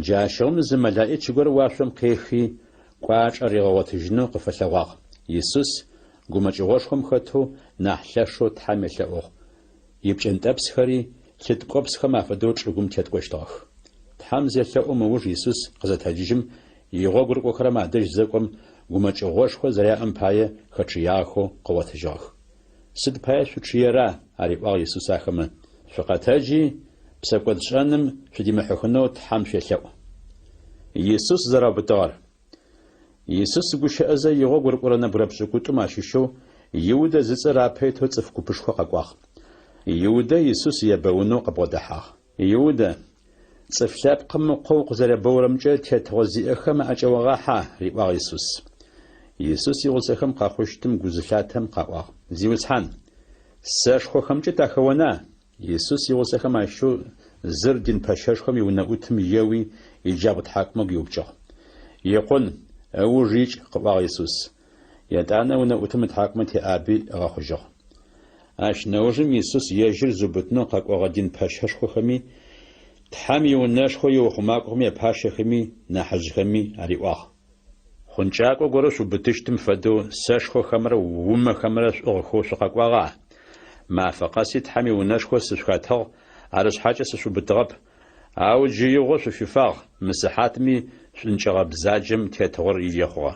Джащыгъум зы мэлаӏич горэ уашъом къехи, кӏуачӏэ ригъэгъотыжьынэу къыфэлъэгъуагъ. Исус гумэкӏыгъошхом хэтэу нахь лъэшэу Тхьэм елъэӏугъ. Ипкӏэнтӏэпсхэри лъы ткӏопсхэм афэдэу чӏыгум теткӏощтыгъэх. Тхьэм зелъэӏум ыуж Исус къызэтэджыжьым, игъогу рыкӏохэрэм адэжь зэкӏом, гумэкӏыгъошхо зэряӏэм пае хэчъыягъэхэу къыгъотыжьыгъэх. Сыд пае шъучъыера? ариӏуагъ Исус ахэмэ. Шъукъэтэджи, псэкӏодшӏэным шъудимыхьыхынэу Тхьэм шъуелъэӏу. Исус зэраубытыгъэр. Исус гущыӏэзэ игъогу рыкӏорэ нэбгырэ пшӏыкӏутӏум ащыщэу Иудэ зыцӏэр апэ итэу цӏыф купышхо къэкӏуагъ. Иудэ Исус ебэунэу къыбгъодэхьагъ. Иудэ, Цӏыф Лъэпкъым Ыкъо укъызэребэурэмкӏэ тетыгъо зиӏэхэм аӏэкӏэогъахьа? риӏуагъ Исус. Исус игъусэхэм къэхъущтым гу зылъатэм къаӏуагъ, Зиусхьан, сэшхохэмкӏэ тахэона? Исус игъусэхэм ащыщэу зыр дин пэщэшхом иунэӏутым еуи, иджабгъу тхьакӏумэ гуиупкӏыгъ. Икъун, ыуж икӏ, къыӏуагъ Исус. Етӏанэ унэӏутым ытхьакӏумэ теӏаби ыгъэхъужьыгъ. Ащ нэужым Исус ежьыр зыубытынэу къэкӏогъэ дин пэщэшхохэми, Тхьэм иунэшхо иухъумакӏохэм япащэхэми, нахьыжъхэми ариӏуагъ. Хъункӏакӏо горэ шъуубытыщтым фэдэу сэшхохэмрэ умэхэмрэ шъуӏыгъхэу шъукъэкӏуагъа? Мафэ къэси Тхьэм иунэшхо сышъухэтыгъ, арышъхьакӏэ сышъуубытыгъэп. Ау джы игъо шъуфифагъ, мы сыхьатми шӏункӏыгъэ бзаджэм тетыгъор ие хъугъэ.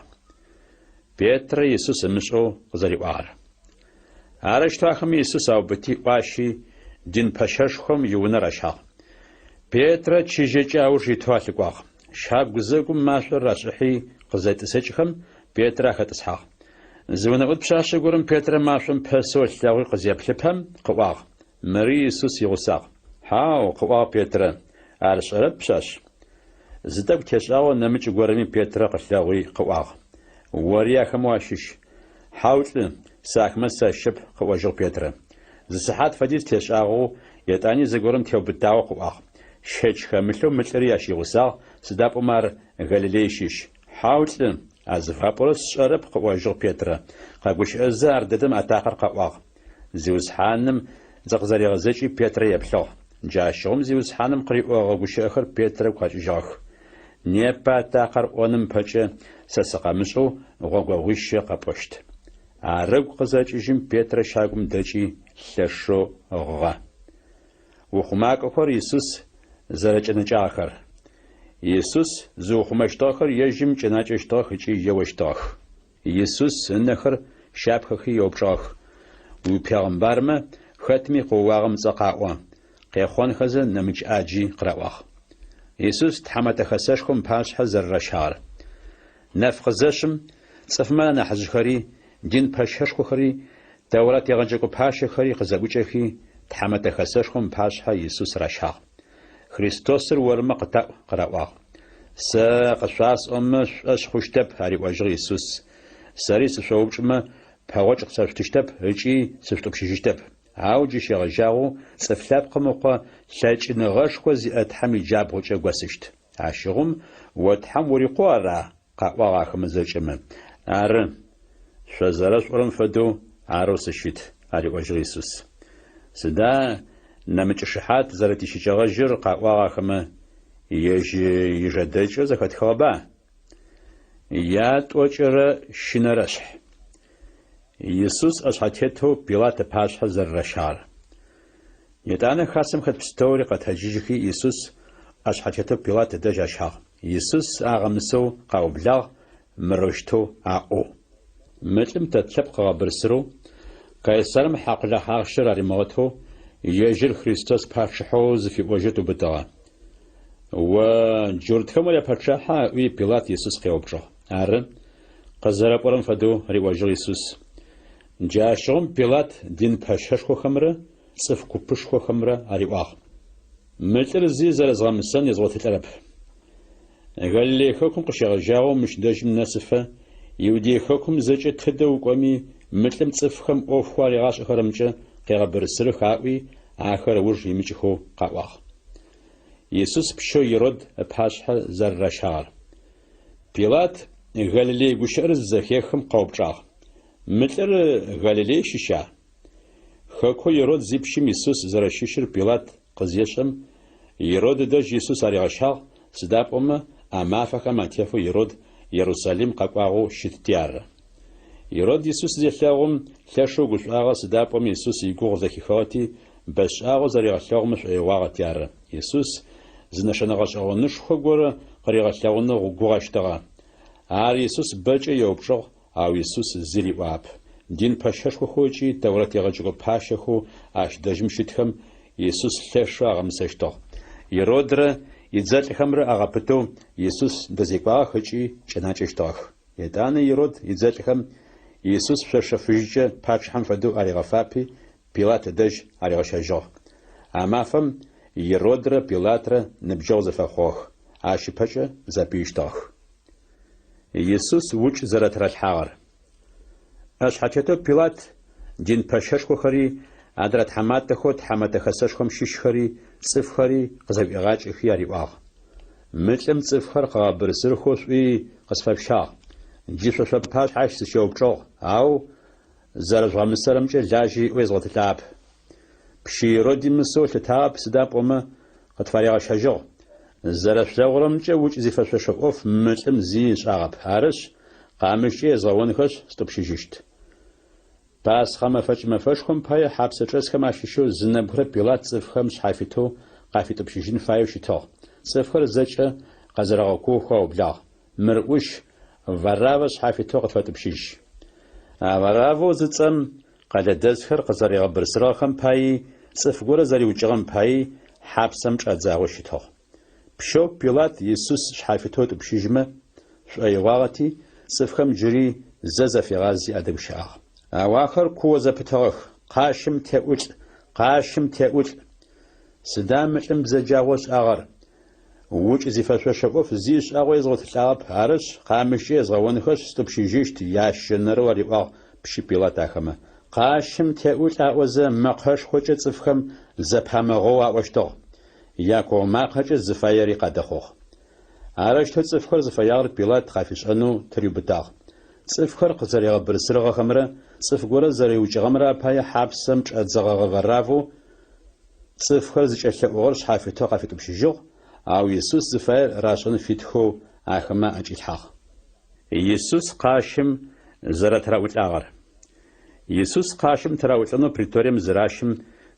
Петрэ Исус ымышӏэу къызэриӏуагъэр. Арэущтэу ахэмэ Исус аубыти ӏуащи, дин пэщэшхом иунэ ращагъ. Петрэ чыжьэкӏэ ауж итэу алъыкӏуагъ. Щагу гузэгум машӏор рашӏыхьи къызетӏысэкӏхэм, Петрэ ахэтӏысхьагъ. Зы унэӏут пшъашъэ горэм Петрэ машӏом пэсэу ылъэгъуи къызеплъыпэм, къыӏуагъ, Мыри Исус игъусагъ. Хьау, къыӏуагъ Петрэ, ар сшӏэрэп, пшъашъ. Зы тӏэкӏу тешӏагъэу нэмыкӏ горэми Петрэ къылъэгъуи къыӏуагъ, Ори ахэмэ уащыщ. Хьау, лӏы, сэ ахэмэ сащыщэп, къыӏожьыгъ Петрэ. Зы сыхьат фэдиз тешӏагъэу, етӏани зыгорэм теубытагъэу къыӏуагъ, Щэч хэмылъэу мы лӏыри ащ игъусагъ, сыда пӏомэ ар Галилей щыщ. Хьау, лӏы, а зыфапӏорэр сшӏэрэп, къыӏожьыгъ Петрэ. Къэгущыӏэзэ ардэдэм атакъэр къэӏуагъ. Зиусхьаным зыкъызэригъэзэкӏи Петрэ еплъыгъ. Джащыгъум Зиусхьаным къыриӏогъэ гущыӏэхэр Петрэ ыгу къэкӏыжьыгъэх. Непэ атакъэр ӏоным ыпэкӏэ сэ сыкъэмышӏэу гъогогъуищэ къэпӏощт. Ар ыгу къызэкӏыжьым Петрэ щагум дэкӏи лъэшэу гъыгъэ. Ухъумакӏохэр Исус зэрэкӏэнэкӏагъэхэр. Исус зыухъумэщтыгъэхэр ежьым кӏэнакӏэщтыгъэх ыкӏи еощтыгъэх. Исус ынэхэр щапхэхи еупчӏыгъэх, Уипегъымбармэ, хэтми къыоуагъэм ыцӏэ къаӏо. Къехъонхэзэ, нэмыкӏ ӏаджи къыраӏуагъ. Исус Тхьэмэтэ Хэсэшхом ыпашъхьэ зэрэращагъэр. Нэф къызэшъым, цӏыфмэ анахьыжъхэри, дин пэщэшхохэри, Тэурат егъэджэкӏо пащэхэри къызэӏукӏэхи, Тхьэмэтэ Хэсэшхом ыпашъхьэ Исус ращагъ. Христосыр ормэ къытаӏу, къыраӏуагъ. Сэ къышъуасӏомэ шъушӏошъ хъущтэп, ариӏожьыгъ Исус. Сэри сышъоупчӏымэ, пэгъокӏ къысэшъутыщтэп ыкӏи сышъутӏупщыжьыщтэп. Ау джы щегъэжьагъэу Цӏыф Лъэпкъым Ыкъо лъэкӏыныгъэшхо зиӏэ Тхьэм иджабгъукӏэ госыщт. Ащыгъум о Тхьэм ури Къу ара? къаӏуагъ ахэмэ зэкӏэмэ. Ары, шъо зэрэшъуӏорэм фэдэу арэу сыщыт, ариӏожьыгъ Исус. Сыда нэмыкӏ шыхьат зэрэтищыкӏэгъэжьыр, къаӏуагъ ахэмэ, ежь ижэдэкӏэу зэхэтхыгъэба? Ятӏокӏырэ щынэрэшъхь. Исус ӏэшъхьэтетэу Пилат ыпашъхьэ зэрэращагъэр. Етӏанэ хасэм хэт пстэури къэтэджыжьхи, Исус ӏэшъхьэтетэу Пилат ыдэжь ащагъ. Исус агъэмысэу къаублагъ, мырэущтэу аӏоу. Мы лӏым тэ тлъэпкъ ыгъэбырсырэу, Кайсарым хьакъулахь ахъщэр аримыгъэтэу, ежьыр Христос пачъыхьэу зыфиӏожьэу тыубытыгъэ. О джуртхэм уряпэчъахьа? ыӏуи, Пилат Исус къеупчӏыгъ. Ары, къызэрэпӏорэм фэдэу, риӏожьыгъ Исус. Джащыгъум Пилат дин пэщэшхохэмрэ цӏыф купышхохэмрэ ариӏуагъ. Мы лӏыр зи зэрэзгъэмысэн езгъотылӏэрэп. Галилей хэкум къыщегъэжьагъэу мыщ дэжьым нэсыфэ, Иудей хэкум зэкӏэ тыдэ укӏоми, мы лӏым цӏыфхэм ӏофхэу аригъашӏэхэрэмкӏэ къегъэбырысырых аӏуи, ахэр ыуж имыкӏыхэу къаӏуагъ. Исус пщэу Ирод ыпашъхьэ зэрэращагъэр. Пилат Галилей гущыӏэр зызэхехым къэупчӏагъ, Мы лӏыр Галилей щыща? Хэкоу Ирод зипщым Исус зэрэщыщыр Пилат къызешӏэм, Ирод ыдэжь Исус аригъэщагъ, сыда пӏомэ а мафэхэм атефэу Ирод Ерусалим къэкӏуагъэу щытти ары. Ирод Исус зелъэгъум, лъэшэу гушӏуагъэ, сыда пӏомэ Исус игугъу зэхихыгъэти, бэшӏагъэу зэригъэлъэгъумэ шӏоигъуагъэти ары. Исус зы нэшэнэ гъэшӏэгъонышхо горэ къыригъэлъэгъунэу гугъэщтыгъэ. Ар Исус бэкӏэ еупчӏыгъ, Ау Исус зи риӏуагъэп. Дин пэщэшхохэу ыкӏи Тэурэт егъэджэкӏо пащэхэу ащ дэжьым щытхэм Исус лъэшэу агъэмысэщтыгъ. Иродрэ идзэлӏхэмрэ агъэпытэу Исус дэзекӏуагъэх ыкӏи кӏэнакӏэщтыгъэх. Етӏанэ Ирод идзэлӏхэм Исус шъошэ фыжькӏэ пачъыхьэм фэдэу аригъэфапи, Пилат ыдэжь аригъэщэжьыгъ. А мафэм Иродрэ Пилатрэ ныбджэгъу зэфэхъугъэх, ащ ыпэкӏэ зэпыищтыгъэх. Исус укӏ зэрэтыралъхьагъэр. ӏэшъхьэтетэу Пилат дин пэщэшхохэри, адрэ тхьаматэхэу Тхьэмэтэ Хэсэшхом щыщхэри, цӏыфхэри къызэӏуигъакӏэхи ариӏуагъ, Мы лӏым цӏыфхэр къыгъэбырсырхэу шъуӏуи къысфэшъущагъ. Джы шъо шъуапашъхьэ ащ сыщеупчӏыгъ, ау зэрэжъугъэмысэрэмкӏэ лажьэ иӏэу езгъотылӏагъэп. Пщы Ироди мысэу ылъытагъэп, сыда пӏомэ къытфаригъэщэжьыгъ. Зэрэшъулъэгъурэмкӏэ укӏ зифэшъошэ ӏоф мы лӏым зи ышӏагъэп. Арышъ, къамыщкӏэ езгъэонхэшъ, стӏупщыжьыщт. Пасхъэ мэфэкӏ мэфэшхом пае хьапсэчӏэсхэм ащыщэу зы нэбгырэ Пилат цӏыфхэм шъхьафитэу къафитӏупщыжьын фаеу щытыгъ. Цӏыфхэр зэкӏэ къэзэрэгъэкуохэу аублагъ. Мыр ӏущ, Вараввэ шъхьафитэу къытфэтӏупщыжь. А Вараввэу зыцӏэм къэлэдэсхэр къызэригъэбырсырыгъэхэм паий, цӏыф горэ зэриукӏыгъэм паий хьапсэм чӏадзагъэу щытыгъ. Пщэу Пилат Исус шъхьафитэу ытӏупщыжьмэ шӏоигъуагъэти, цӏыфхэм джыри зэ зафигъази адэгущыӏагъ. Ау ахэр куо зэпытыгъэх, Къащым теӏулӏ! Къащым теӏулӏ! Сыда мы лӏым бзэджагъэу ышӏагъэр? Укӏ зифэшъошэ ӏоф зи ышӏагъэу езгъотылӏагъэп, арышъ, къамыщкӏэ езгъэонхэшъ, стӏупщыжьыщт, ящэнэрэу ариӏуагъ пщы Пилат ахэмэ. Къащым теӏулӏ аӏозэ, мэкъэшхокӏэ цӏыфхэм зэпамыгъэу аӏощтыгъ. Якуо макъэкӏэ зыфаери къадэхъугъ. Арэущтэу цӏыфхэр зыфэягъэр Пилат къафишӏэнэу тыриубытагъ. Цӏыфхэр къызэригъэбырсырыгъэхэмрэ цӏыф горэ зэриукӏыгъэмрэ апае хьапсэм чӏадзэгъэгъэ Вараввэу Цӏыфхэр зыкӏэлъэӏугъэр шъхьафитэу къафитӏупщыжьыгъ, ау Исус зыфаер рашӏэн фитхэу ахэмэ аӏэкӏилъхьагъ. Исус къащым зэрэтыраӏулӏагъэр. Исус къащым тыраӏулӏэнэу преторием зыращым,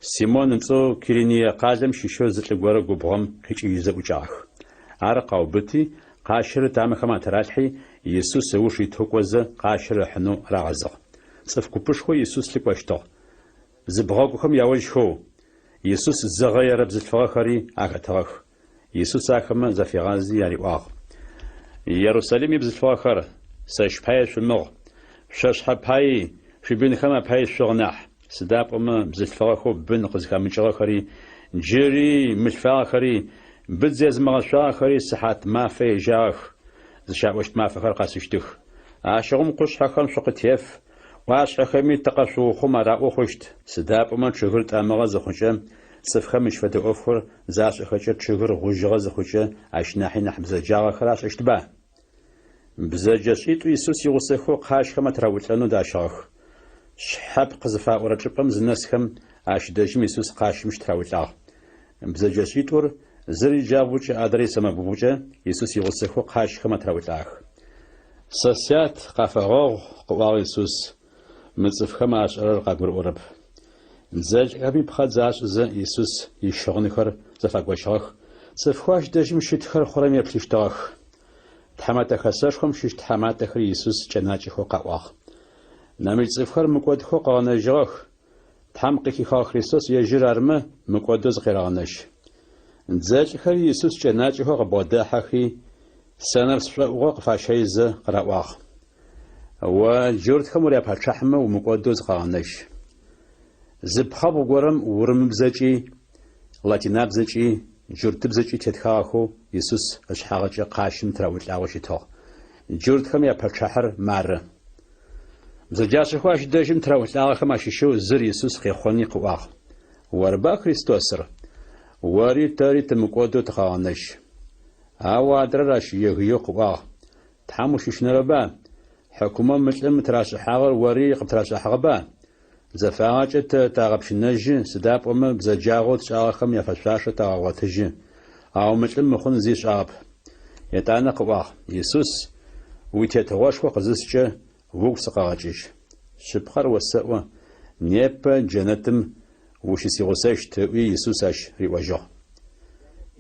Симон ыцӏэу Кириние къалэм щыщэу зы лӏы горэ губгъом къикӏыжьызэ ӏукӏагъэх. Ар къаубыти, къащыр ытамэхэм атыралъхьи, Исус ыуж итэу кӏозэ, къащыр ыхьынэу рагъэзыгъ. Цӏыф купышхо Исус лъыкӏощтыгъ. Зыбгъэгухэм яожьхэу. Исус зыгъэерэ бзылъфыгъэхэри ахэтыгъэх. Исус ахэмэ зафигъази ариӏуагъ, Ерусалим ибзылъфыгъэхэр, сэщ пае шъумыгъ, шъо шъхьэ паий, шъуибынхэм апаий шъугъ нахь. Сыда пӏомэ бзылъфыгъэхэу бын къызхэмыкӏыгъэхэри, джыри мылъфагъэхэри, быдз езымыгъэшъуагъэхэри сыхьат мафэ ежьагъэх зыщаӏощт мафэхэр къэсыщтых. Ащыгъум къушъхьэхэм шъукъытеф, ӏуашъхьэхэми тыкъэшъуухъум араӏоу хъущт. Сыда пӏомэ чъыгыр тӏэмыгъэ зыхъукӏэ, цӏыфхэм мыщ фэдэ ӏофхэр зашӏэхэкӏэ чъыгыр гъужьыгъэ зыхъукӏэ ащ нахьи нахь бзэджагъэхэр ашӏэщтба? Бзэджэшӏитӏу Исус игъусэхэу къащхэм атыраӏулӏэнэу дащыгъэх. Шъхьэпкъ зыфаӏорэ чӏыпӏэм зынэсхэм, ащ дэжьым Исус къащым щытыраӏулӏагъ. Бзэджэшӏитӏур, зыр иджабгъукӏэ, адрэр исэмэгубгъукӏэ, Исус игъусэхэу къащхэм атыраӏулӏагъэх. Сэ Сят, къафэгъэгъу, къыӏуагъ Исус, мы цӏыфхэм ашӏэрэр къагурыӏорэп. Дзэлӏхэми пхъэдз ашӏызэ, Исус ищыгъынхэр зэфагощыгъэх, цӏыфхэу ащ дэжьым щытхэр хъурэм еплъыщтыгъэх. Тхьэмэтэ Хэсэшхом щыщ тхьаматэхэри Исус кӏэнакӏэхэу къаӏуагъ. Нэмыкӏ цӏыфхэр мыкӏодхэу къыгъэнэжьыгъэх, Тхьэм къыхихыгъэ Христос ежьыр армэ, мыкӏодэу зыкъерэгъэнэжь. Дзэлӏхэри Исус кӏэнакӏэхэу къыбгъодахьэхи, сэнэпс шӏоӏугъэ къыфащэйзэ къыраӏуагъ. О джуртхэм уряпачъыхьмэ умыкӏодэу зыкъэгъэнэжь. Зы пхъэбгъу горэм урымыбзэкӏи, латинабзэкӏи, джуртыбзэкӏи тетхагъэхэу Исус ышъхьагъэкӏэ къащым тыраӏулӏагъэу щытыгъ. Джуртхэм япачъыхьэр мары. Бзэджашӏэхэу ащ дэжьым тыраӏулӏагъэхэм ащыщэу зыр Исус къехъони къыӏуагъ, Орба Христосыр? Ори тэри тымыкӏодэу тыкъэгъэнэжь. Ау адрэр ащ егыеу къыӏуагъ, Тхьэм ущыщынэрэба? Хьыкумэу мы лӏым тырашӏыхьагъэр ори къыптырашӏыхьагъэба? Зэфагъэкӏэ тэ тагъэпщынэжьы, сыда пӏомэ бзэджагъэу тшӏагъэхэм яфэшъуашэ тагъэгъотыжьы. Ау мы лӏым мыхъун зи ышӏагъэп. Етӏанэ къыӏуагъ, Исус, уитетыгъошхо къызыскӏэ, угу сыкъэгъэкӏыжь. Шъыпкъэр осэӏо, непэ джэнэтым ущысигъусэщт, ыӏуи Исус ащ риӏожьыгъ.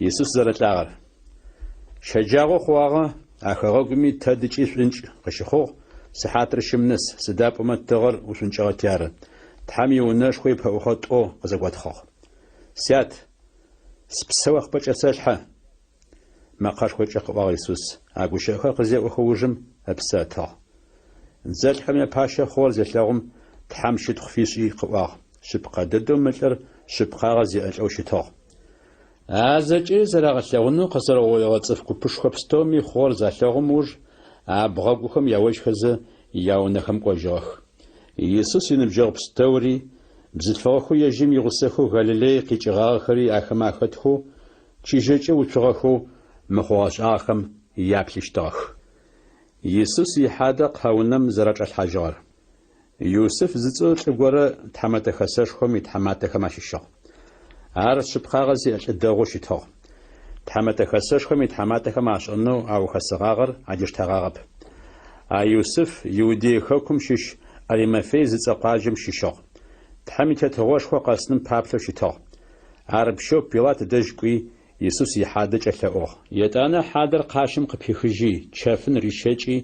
Исус зэрэлӏагъэр. Щэджагъо хъугъагъэ, а хэгъэгуми тэдыкӏи шӏункӏ къыщыхъугъ, сыхьатыр щым нэс, сыда пӏомэ тыгъэр ушӏункӏыгъэти ары. Тхьэм иунэшхо ипэӏухъэ тӏо къызэготхъыгъ. Сят, спсэ о къыпӏэкӏэсэлъхьэ! Мэкъэшхокӏэ къыӏуагъ Исус, а гущыӏэхэр къызеӏохэ ужым ыпсэ ытыгъ. Дзэлӏхэм япащэ хъугъэр зелъэгъум, Тхьэм щытхъу фишӏи къыӏуагъ, Шъыпкъэ дэдэу мы лӏыр шъыпкъагъэ зиӏэ лӏэу щытыгъ. А зэкӏэри зэрагъэлъэгъунэу къэзэрэугъоигъэ цӏыф купышхо пстэуми хъугъэр залъэгъум ыуж, абгъэгухэм яожьхэзэ, яунэхэм кӏожьыгъэх. Исус иныбджэгъу пстэури, бзылъфыгъэхэу ежьым игъусэхэу Галилей къикӏыгъагъэхэри ахэмэ ахэтхэу, чыжьэкӏэ уцугъэхэу мы хъугъэ-шӏагъэхэм яплъыщтыгъэх. Исус ихьадэ къэунэм зэрэчӏалъхьажьыгъэр. Юсыф зыцӏэу лӏы горэ Тхьэмэтэ Хэсэшхом итхьаматэхэм ащыщыгъ. Ар шъыпкъагъэ зиӏэ лӏы дэгъоу щытыгъ. Тхьэмэтэ Хэсэшхом итхьаматэхэм ашӏэнэу аухэсыгъагъэр адиштэгъагъэп. А Юсыф Иудей хэкум щыщ Аримафей зыцӏэ къуаджэм щыщыгъ. Тхьэм и Тетыгъошхо къэсыным паплъэу щытыгъ. Ар пщэу Пилат дэжь кӏуи, Исус ихьадэ кӏэлъэӏугъ. Етӏанэ хьадэр къащым къыпихыжьи, чэфын рищэкӏи,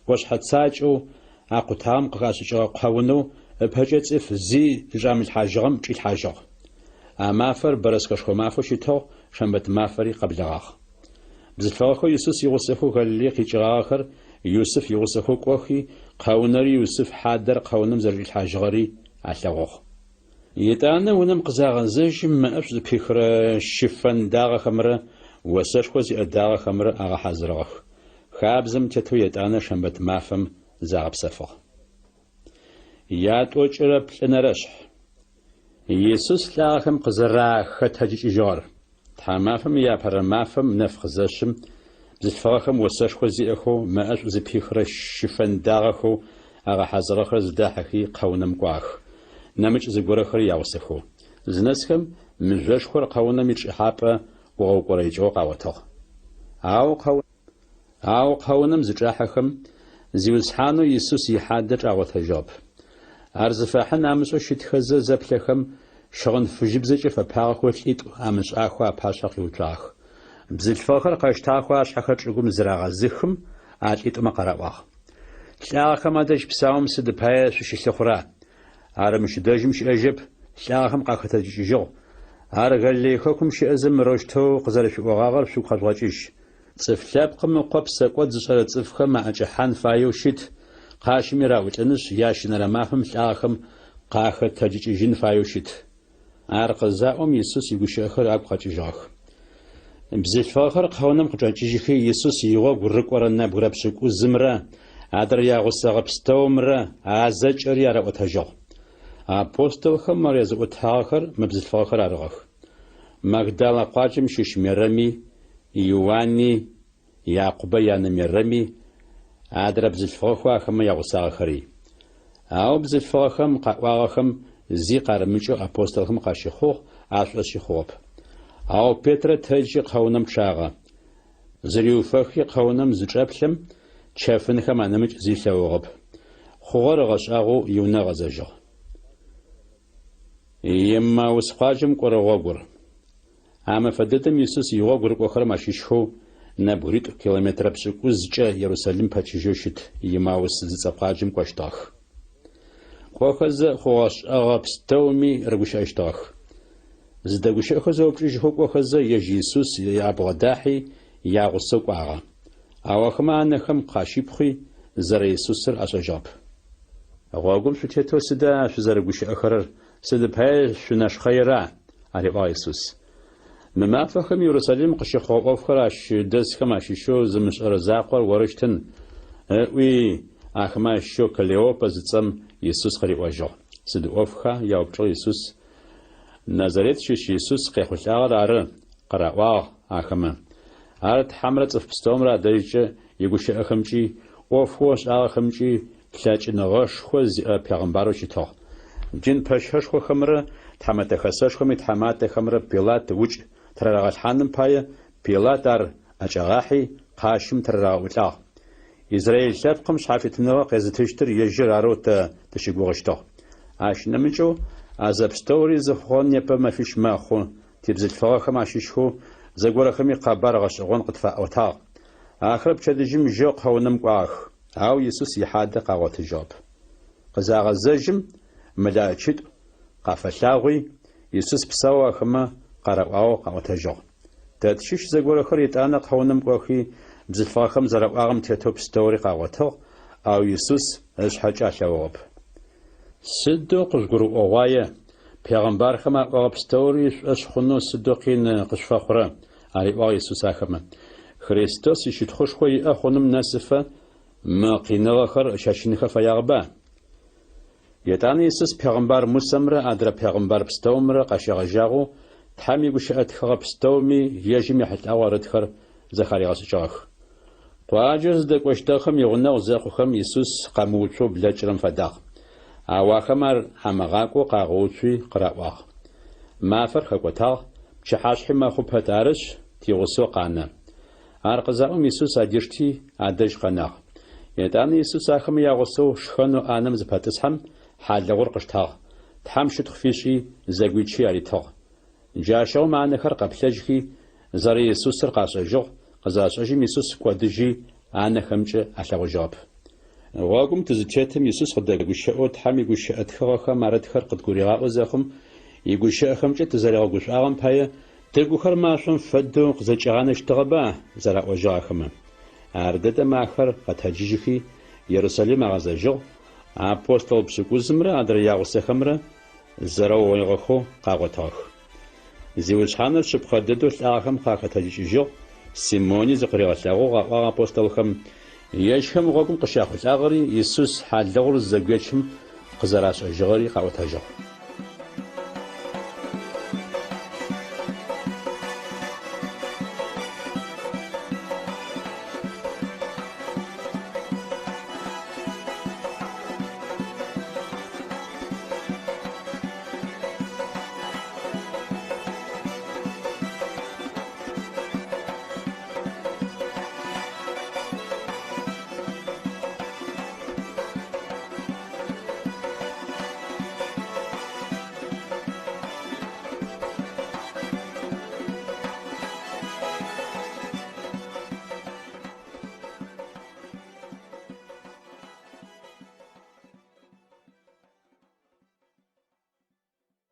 ӏошъхьэ цакӏэу а къутагъэм къыхашӏыкӏыгъэ къэунэу ыпэкӏэ цӏыф зи зычӏамылъхьажьыгъэм чӏилъхьажьыгъ. А мафэр бэрэскэшхо мафэу щытыгъ, шэмбэт мафэри къэблэгъагъ. Бзылъфыгъэхэу Исус игъусэхэу Галилей къикӏыгъагъэхэр Юсыф игъусэхэу кӏохи, къэунэри Юсыф хьадэр къэунэм зэрэчӏилъхьажьыгъэри алъэгъугъ. Етӏанэ унэм къызагъэзэжьым мэӏэшӏу зыпихырэ щыфэн дагъэхэмрэ осэшхо зиӏэ дагъэхэмрэ агъэхьазырыгъэх. Хабзэм тетэу етӏанэ шэмбэт мафэм загъэпсэфыгъ. Ятӏокӏырэ плӏынэрэшъхь. Исус лӏагъэхэм къызэрахэтэджыкӏыжьыгъэр. Тхьамафэм иапэрэ мафэм нэф къызэшъым, бзылъфыгъэхэм осэшхо зиӏэхэу мэӏэшӏу зыпихырэ щыфэн дагъэхэу агъэхьазырыгъэхэр зыдахьыхи къэунэм кӏуагъэх, нэмыкӏ зыгорэхэри ягъусэхэу. Зынэсхэм, мыжъошхор къэунэм ичӏыхьапӏэ ӏугъэукӏорэикӏыгъэу къагъотыгъ. Ау Ау къэунэм зычӏахьэхэм, Зиусхьанэу Исус ихьадэ чӏагъотэжьыгъэп. Ар зыфахьын амышӏэу щытхэзэ зэплъэхэм, щыгъын фыжьыбзэкӏэ фэпагъэхэу лӏитӏу амышӏахэу апашъхьэ къиуцуагъэх. Бзылъфыгъэхэр къэщтагъэхэу ашъхьэхэр чӏыгум зырагъэзыхым, а лӏитӏумэ къараӏуагъ. Лӏагъэхэм адэжь псаум сыд пае шъущылъыхъура? Ар мыщ дэжьым щыӏэжьэп, лӏагъэхэм къахэтэджыкӏыжьыгъ. Ар Галилей хэкум щыӏэзэ мырэущтэу къызэрэшъуиӏогъагъэр шъугу къэжъугъэкӏыжь, Цӏыф Лъэпкъым Ыкъо псэкӏод зышӏэрэ цӏыфхэм аӏэкӏэхьан фаеу щыт, къащыми раӏулӏынышъ, ящэнэрэ мафэм лӏагъэхэм къахэтэджыкӏыжьын фаеу щыт. Ар къызаӏом, Исус игущыӏэхэр агу къэкӏыжьыгъэх. Бзылъфыгъэхэр къэунэм къычӏэкӏыжьыхи, Исус игъогу рыкӏорэ нэбгырэ пшӏыкӏузымрэ адрэ ягъусэгъэ пстэумрэ а зэкӏэри араӏотэжьыгъ. Апостолхэм ар языӏотагъэхэр мы бзылъфыгъэхэр арыгъэх. Магдалэ къуаджэм щыщ Мерэми, Иуани, Якъубэ янэ Мерэми, адрэ бзылъфыгъэхэу ахэмэ ягъусагъэхэри. Ау бзылъфыгъэхэм къаӏуагъэхэм зи къарымыкӏэу апостолхэм къащыхъугъ, ашӏошъи хъугъэп. Ау Петрэ тэджи къэунэм чъагъэ. Зыриуфэхи къэунэм зычӏэплъэм, чэфынхэм анэмыкӏ зи ылъэгъугъэп. Хъугъэр ыгъэшӏагъоу иунэ ыгъэзэжьыгъ. Еммаус къуаджэм кӏорэ гъогур. А мэфэ дэдэм Исус игъогу рыкӏохэрэм ащыщхэу нэбгыритӏу километрэ пшӏыкӏузкӏэ Ерусалим пэчыжьэу щыт Еммаус зыцӏэ къуаджэм кӏощтыгъэх. Кӏохэзэ, хъугъэ-шӏэгъэ пстэуми рыгущыӏэщтыгъэх. Зыдэгущыӏэхэу зэупчӏыжьхэу кӏохэзэ, ежь Исус абгъодахьи, ягъусэу кӏуагъэ. Ау ахэмэ анэхэм къащипхъуи, зэрэ-Исусыр ашӏэжьыгъэп. Гъогум шъутетэу сыда шъузэрыгущыӏэхэрэр, сыд пае шъунэшхъэира? ариӏуагъ Исус. Мы мафэхэм Ерусалим къыщыхъугъэ ӏофхэр ащ дэсхэм ащыщэу зымышӏэрэ закъор орыщтын, ыӏуи, ахэмэ ащыщэу Клеопэ зыцӏэм Исус къыриӏожьыгъ. Сыд ӏофха? яупчӏыгъ Исус. Назарет щыщ Исус къехъулӏагъэр ары, къыраӏуагъ ахэмэ. Ар Тхьэмрэ цӏыф пстэумрэ адэжькӏэ игущыӏэхэмкӏи, ӏофэу ышӏагъэхэмкӏи лъэкӏыныгъэшхо зиӏэ пегъымбарэу щытыгъ. Дин пэщэшхохэмрэ Тхьэмэтэ Хэсэшхом итхьаматэхэмрэ Пилат укӏ тырарагъэлъхьаным пае Пилат ар ӏэкӏагъахьи, къащым тырарагъэӏулӏагъ. Израил лъэпкъым шъхьафитыныгъэ къезытыщтыр ежьыр арэу тэ тыщыгугъыщтыгъ. Ащ нэмыкӏэу, а зэпстэури зыхъугъэр непэ мэфищ мэхъу, тибзылъфыгъэхэм ащыщхэу зэгорэхэми къэбар гъэшӏэгъон къытфаӏотагъ. Ахэр пчэдыжьым жьэу къэунэм кӏуагъэх, ау Исус ихьадэ къагъотыжьыгъэп. Къызагъэзэжьым, мэлэӏычитӏу къафэлъагъуи, Исус псаоу ахэмэ къараӏуагъэу къаӏотэжьыгъ. Тэ тщыщ зэгорэхэр етӏанэ къэунэм кӏохи, бзылъфыгъэхэм зэраӏуагъэм тетэу пстэури къагъотыгъ, ау Исус ышъхьэкӏэ алъэгъугъэп. Сыдэу къыжъугурыӏогъуае, пегъэмбархэм аӏогъэ пстэури шъушӏошъ хъунэу сыдэу къин къышъуфэхъурэ? ариӏуагъ Исус ахэмэ. Христос ищытхъушхо иӏэ хъуным нэсыфэ мы къиныгъэхэр ыщэчынхэ фэягъэба? Етӏанэ Исус пегъымбар Мусэмрэ адрэ пегъымбар пстэумрэ къащегъэжьагъэу Тхьэм игущыӏэ тхыгъэ пстэуми ежьым ехьылӏагъэу арытхэр зэхаригъэшӏыкӏыгъэх. Къуаджэу зыдэкӏощтыгъэхэм игъунэгъу зэхъухэм Исус къэмыуцоу блэкӏырэм фэдагъ. Ау ахэм ар амыгъакӏоу къагъэуцуи къыраӏуагъ. Мафэр хэкӏотагъ, пчыхьашъхьи мэхъу пэт, арышъ, тигъусэу къанэ. Ар къызаӏом Исус адишти, адэжь къэнагъ. Етӏанэ Исус ахэмэ ягъусэу шхэнэу ӏанэм зыпэтӏысхьэм, хьалыгъур къыштагъ, Тхьэм щытхъу фишӏи, зэгуичи аритыгъ. Джащыгъум анэхэр къэплъэжьхи, зэрэИсусыр къашӏэжьыгъ, къызашӏэжьым Исус кӏодыжьи, анэхэмкӏэ алъэгъужьыгъэп. Гъогум тызытетым Исус къыдэгущыӏэу Тхьэм игущыӏэ тхыгъэхэм арытхэр къыдгуригъаӏо зэхъум, игущыӏэхэмкӏэ тызэригъэгушӏуагъэм пае Тыгухэр машӏом фэдэу къызэкӏигъанэщтыгъэба? зэраӏожьыгъ ахэмэ. Ардэдэм ахэр къэтэджыжьыхи, Ерусалим агъэзэжьыгъ, апостол пшӏыкӏузымрэ адрэ ягъусэхэмрэ зэрэугъоигъэхэу къагъотыгъэх. Зиусхьаныр шъыпкъэ дэдэу лӏагъэхэм къахэтэджыкӏыжьыгъ, Симони зыкъыригъэлъэгъугъ, аӏуагъ апостолхэм. Ежьхэм гъогум къыщяхъулӏагъэри Исус хьалыгъур зызэгуечым къызэрашӏэжьыгъэри къаӏотэжьыгъ.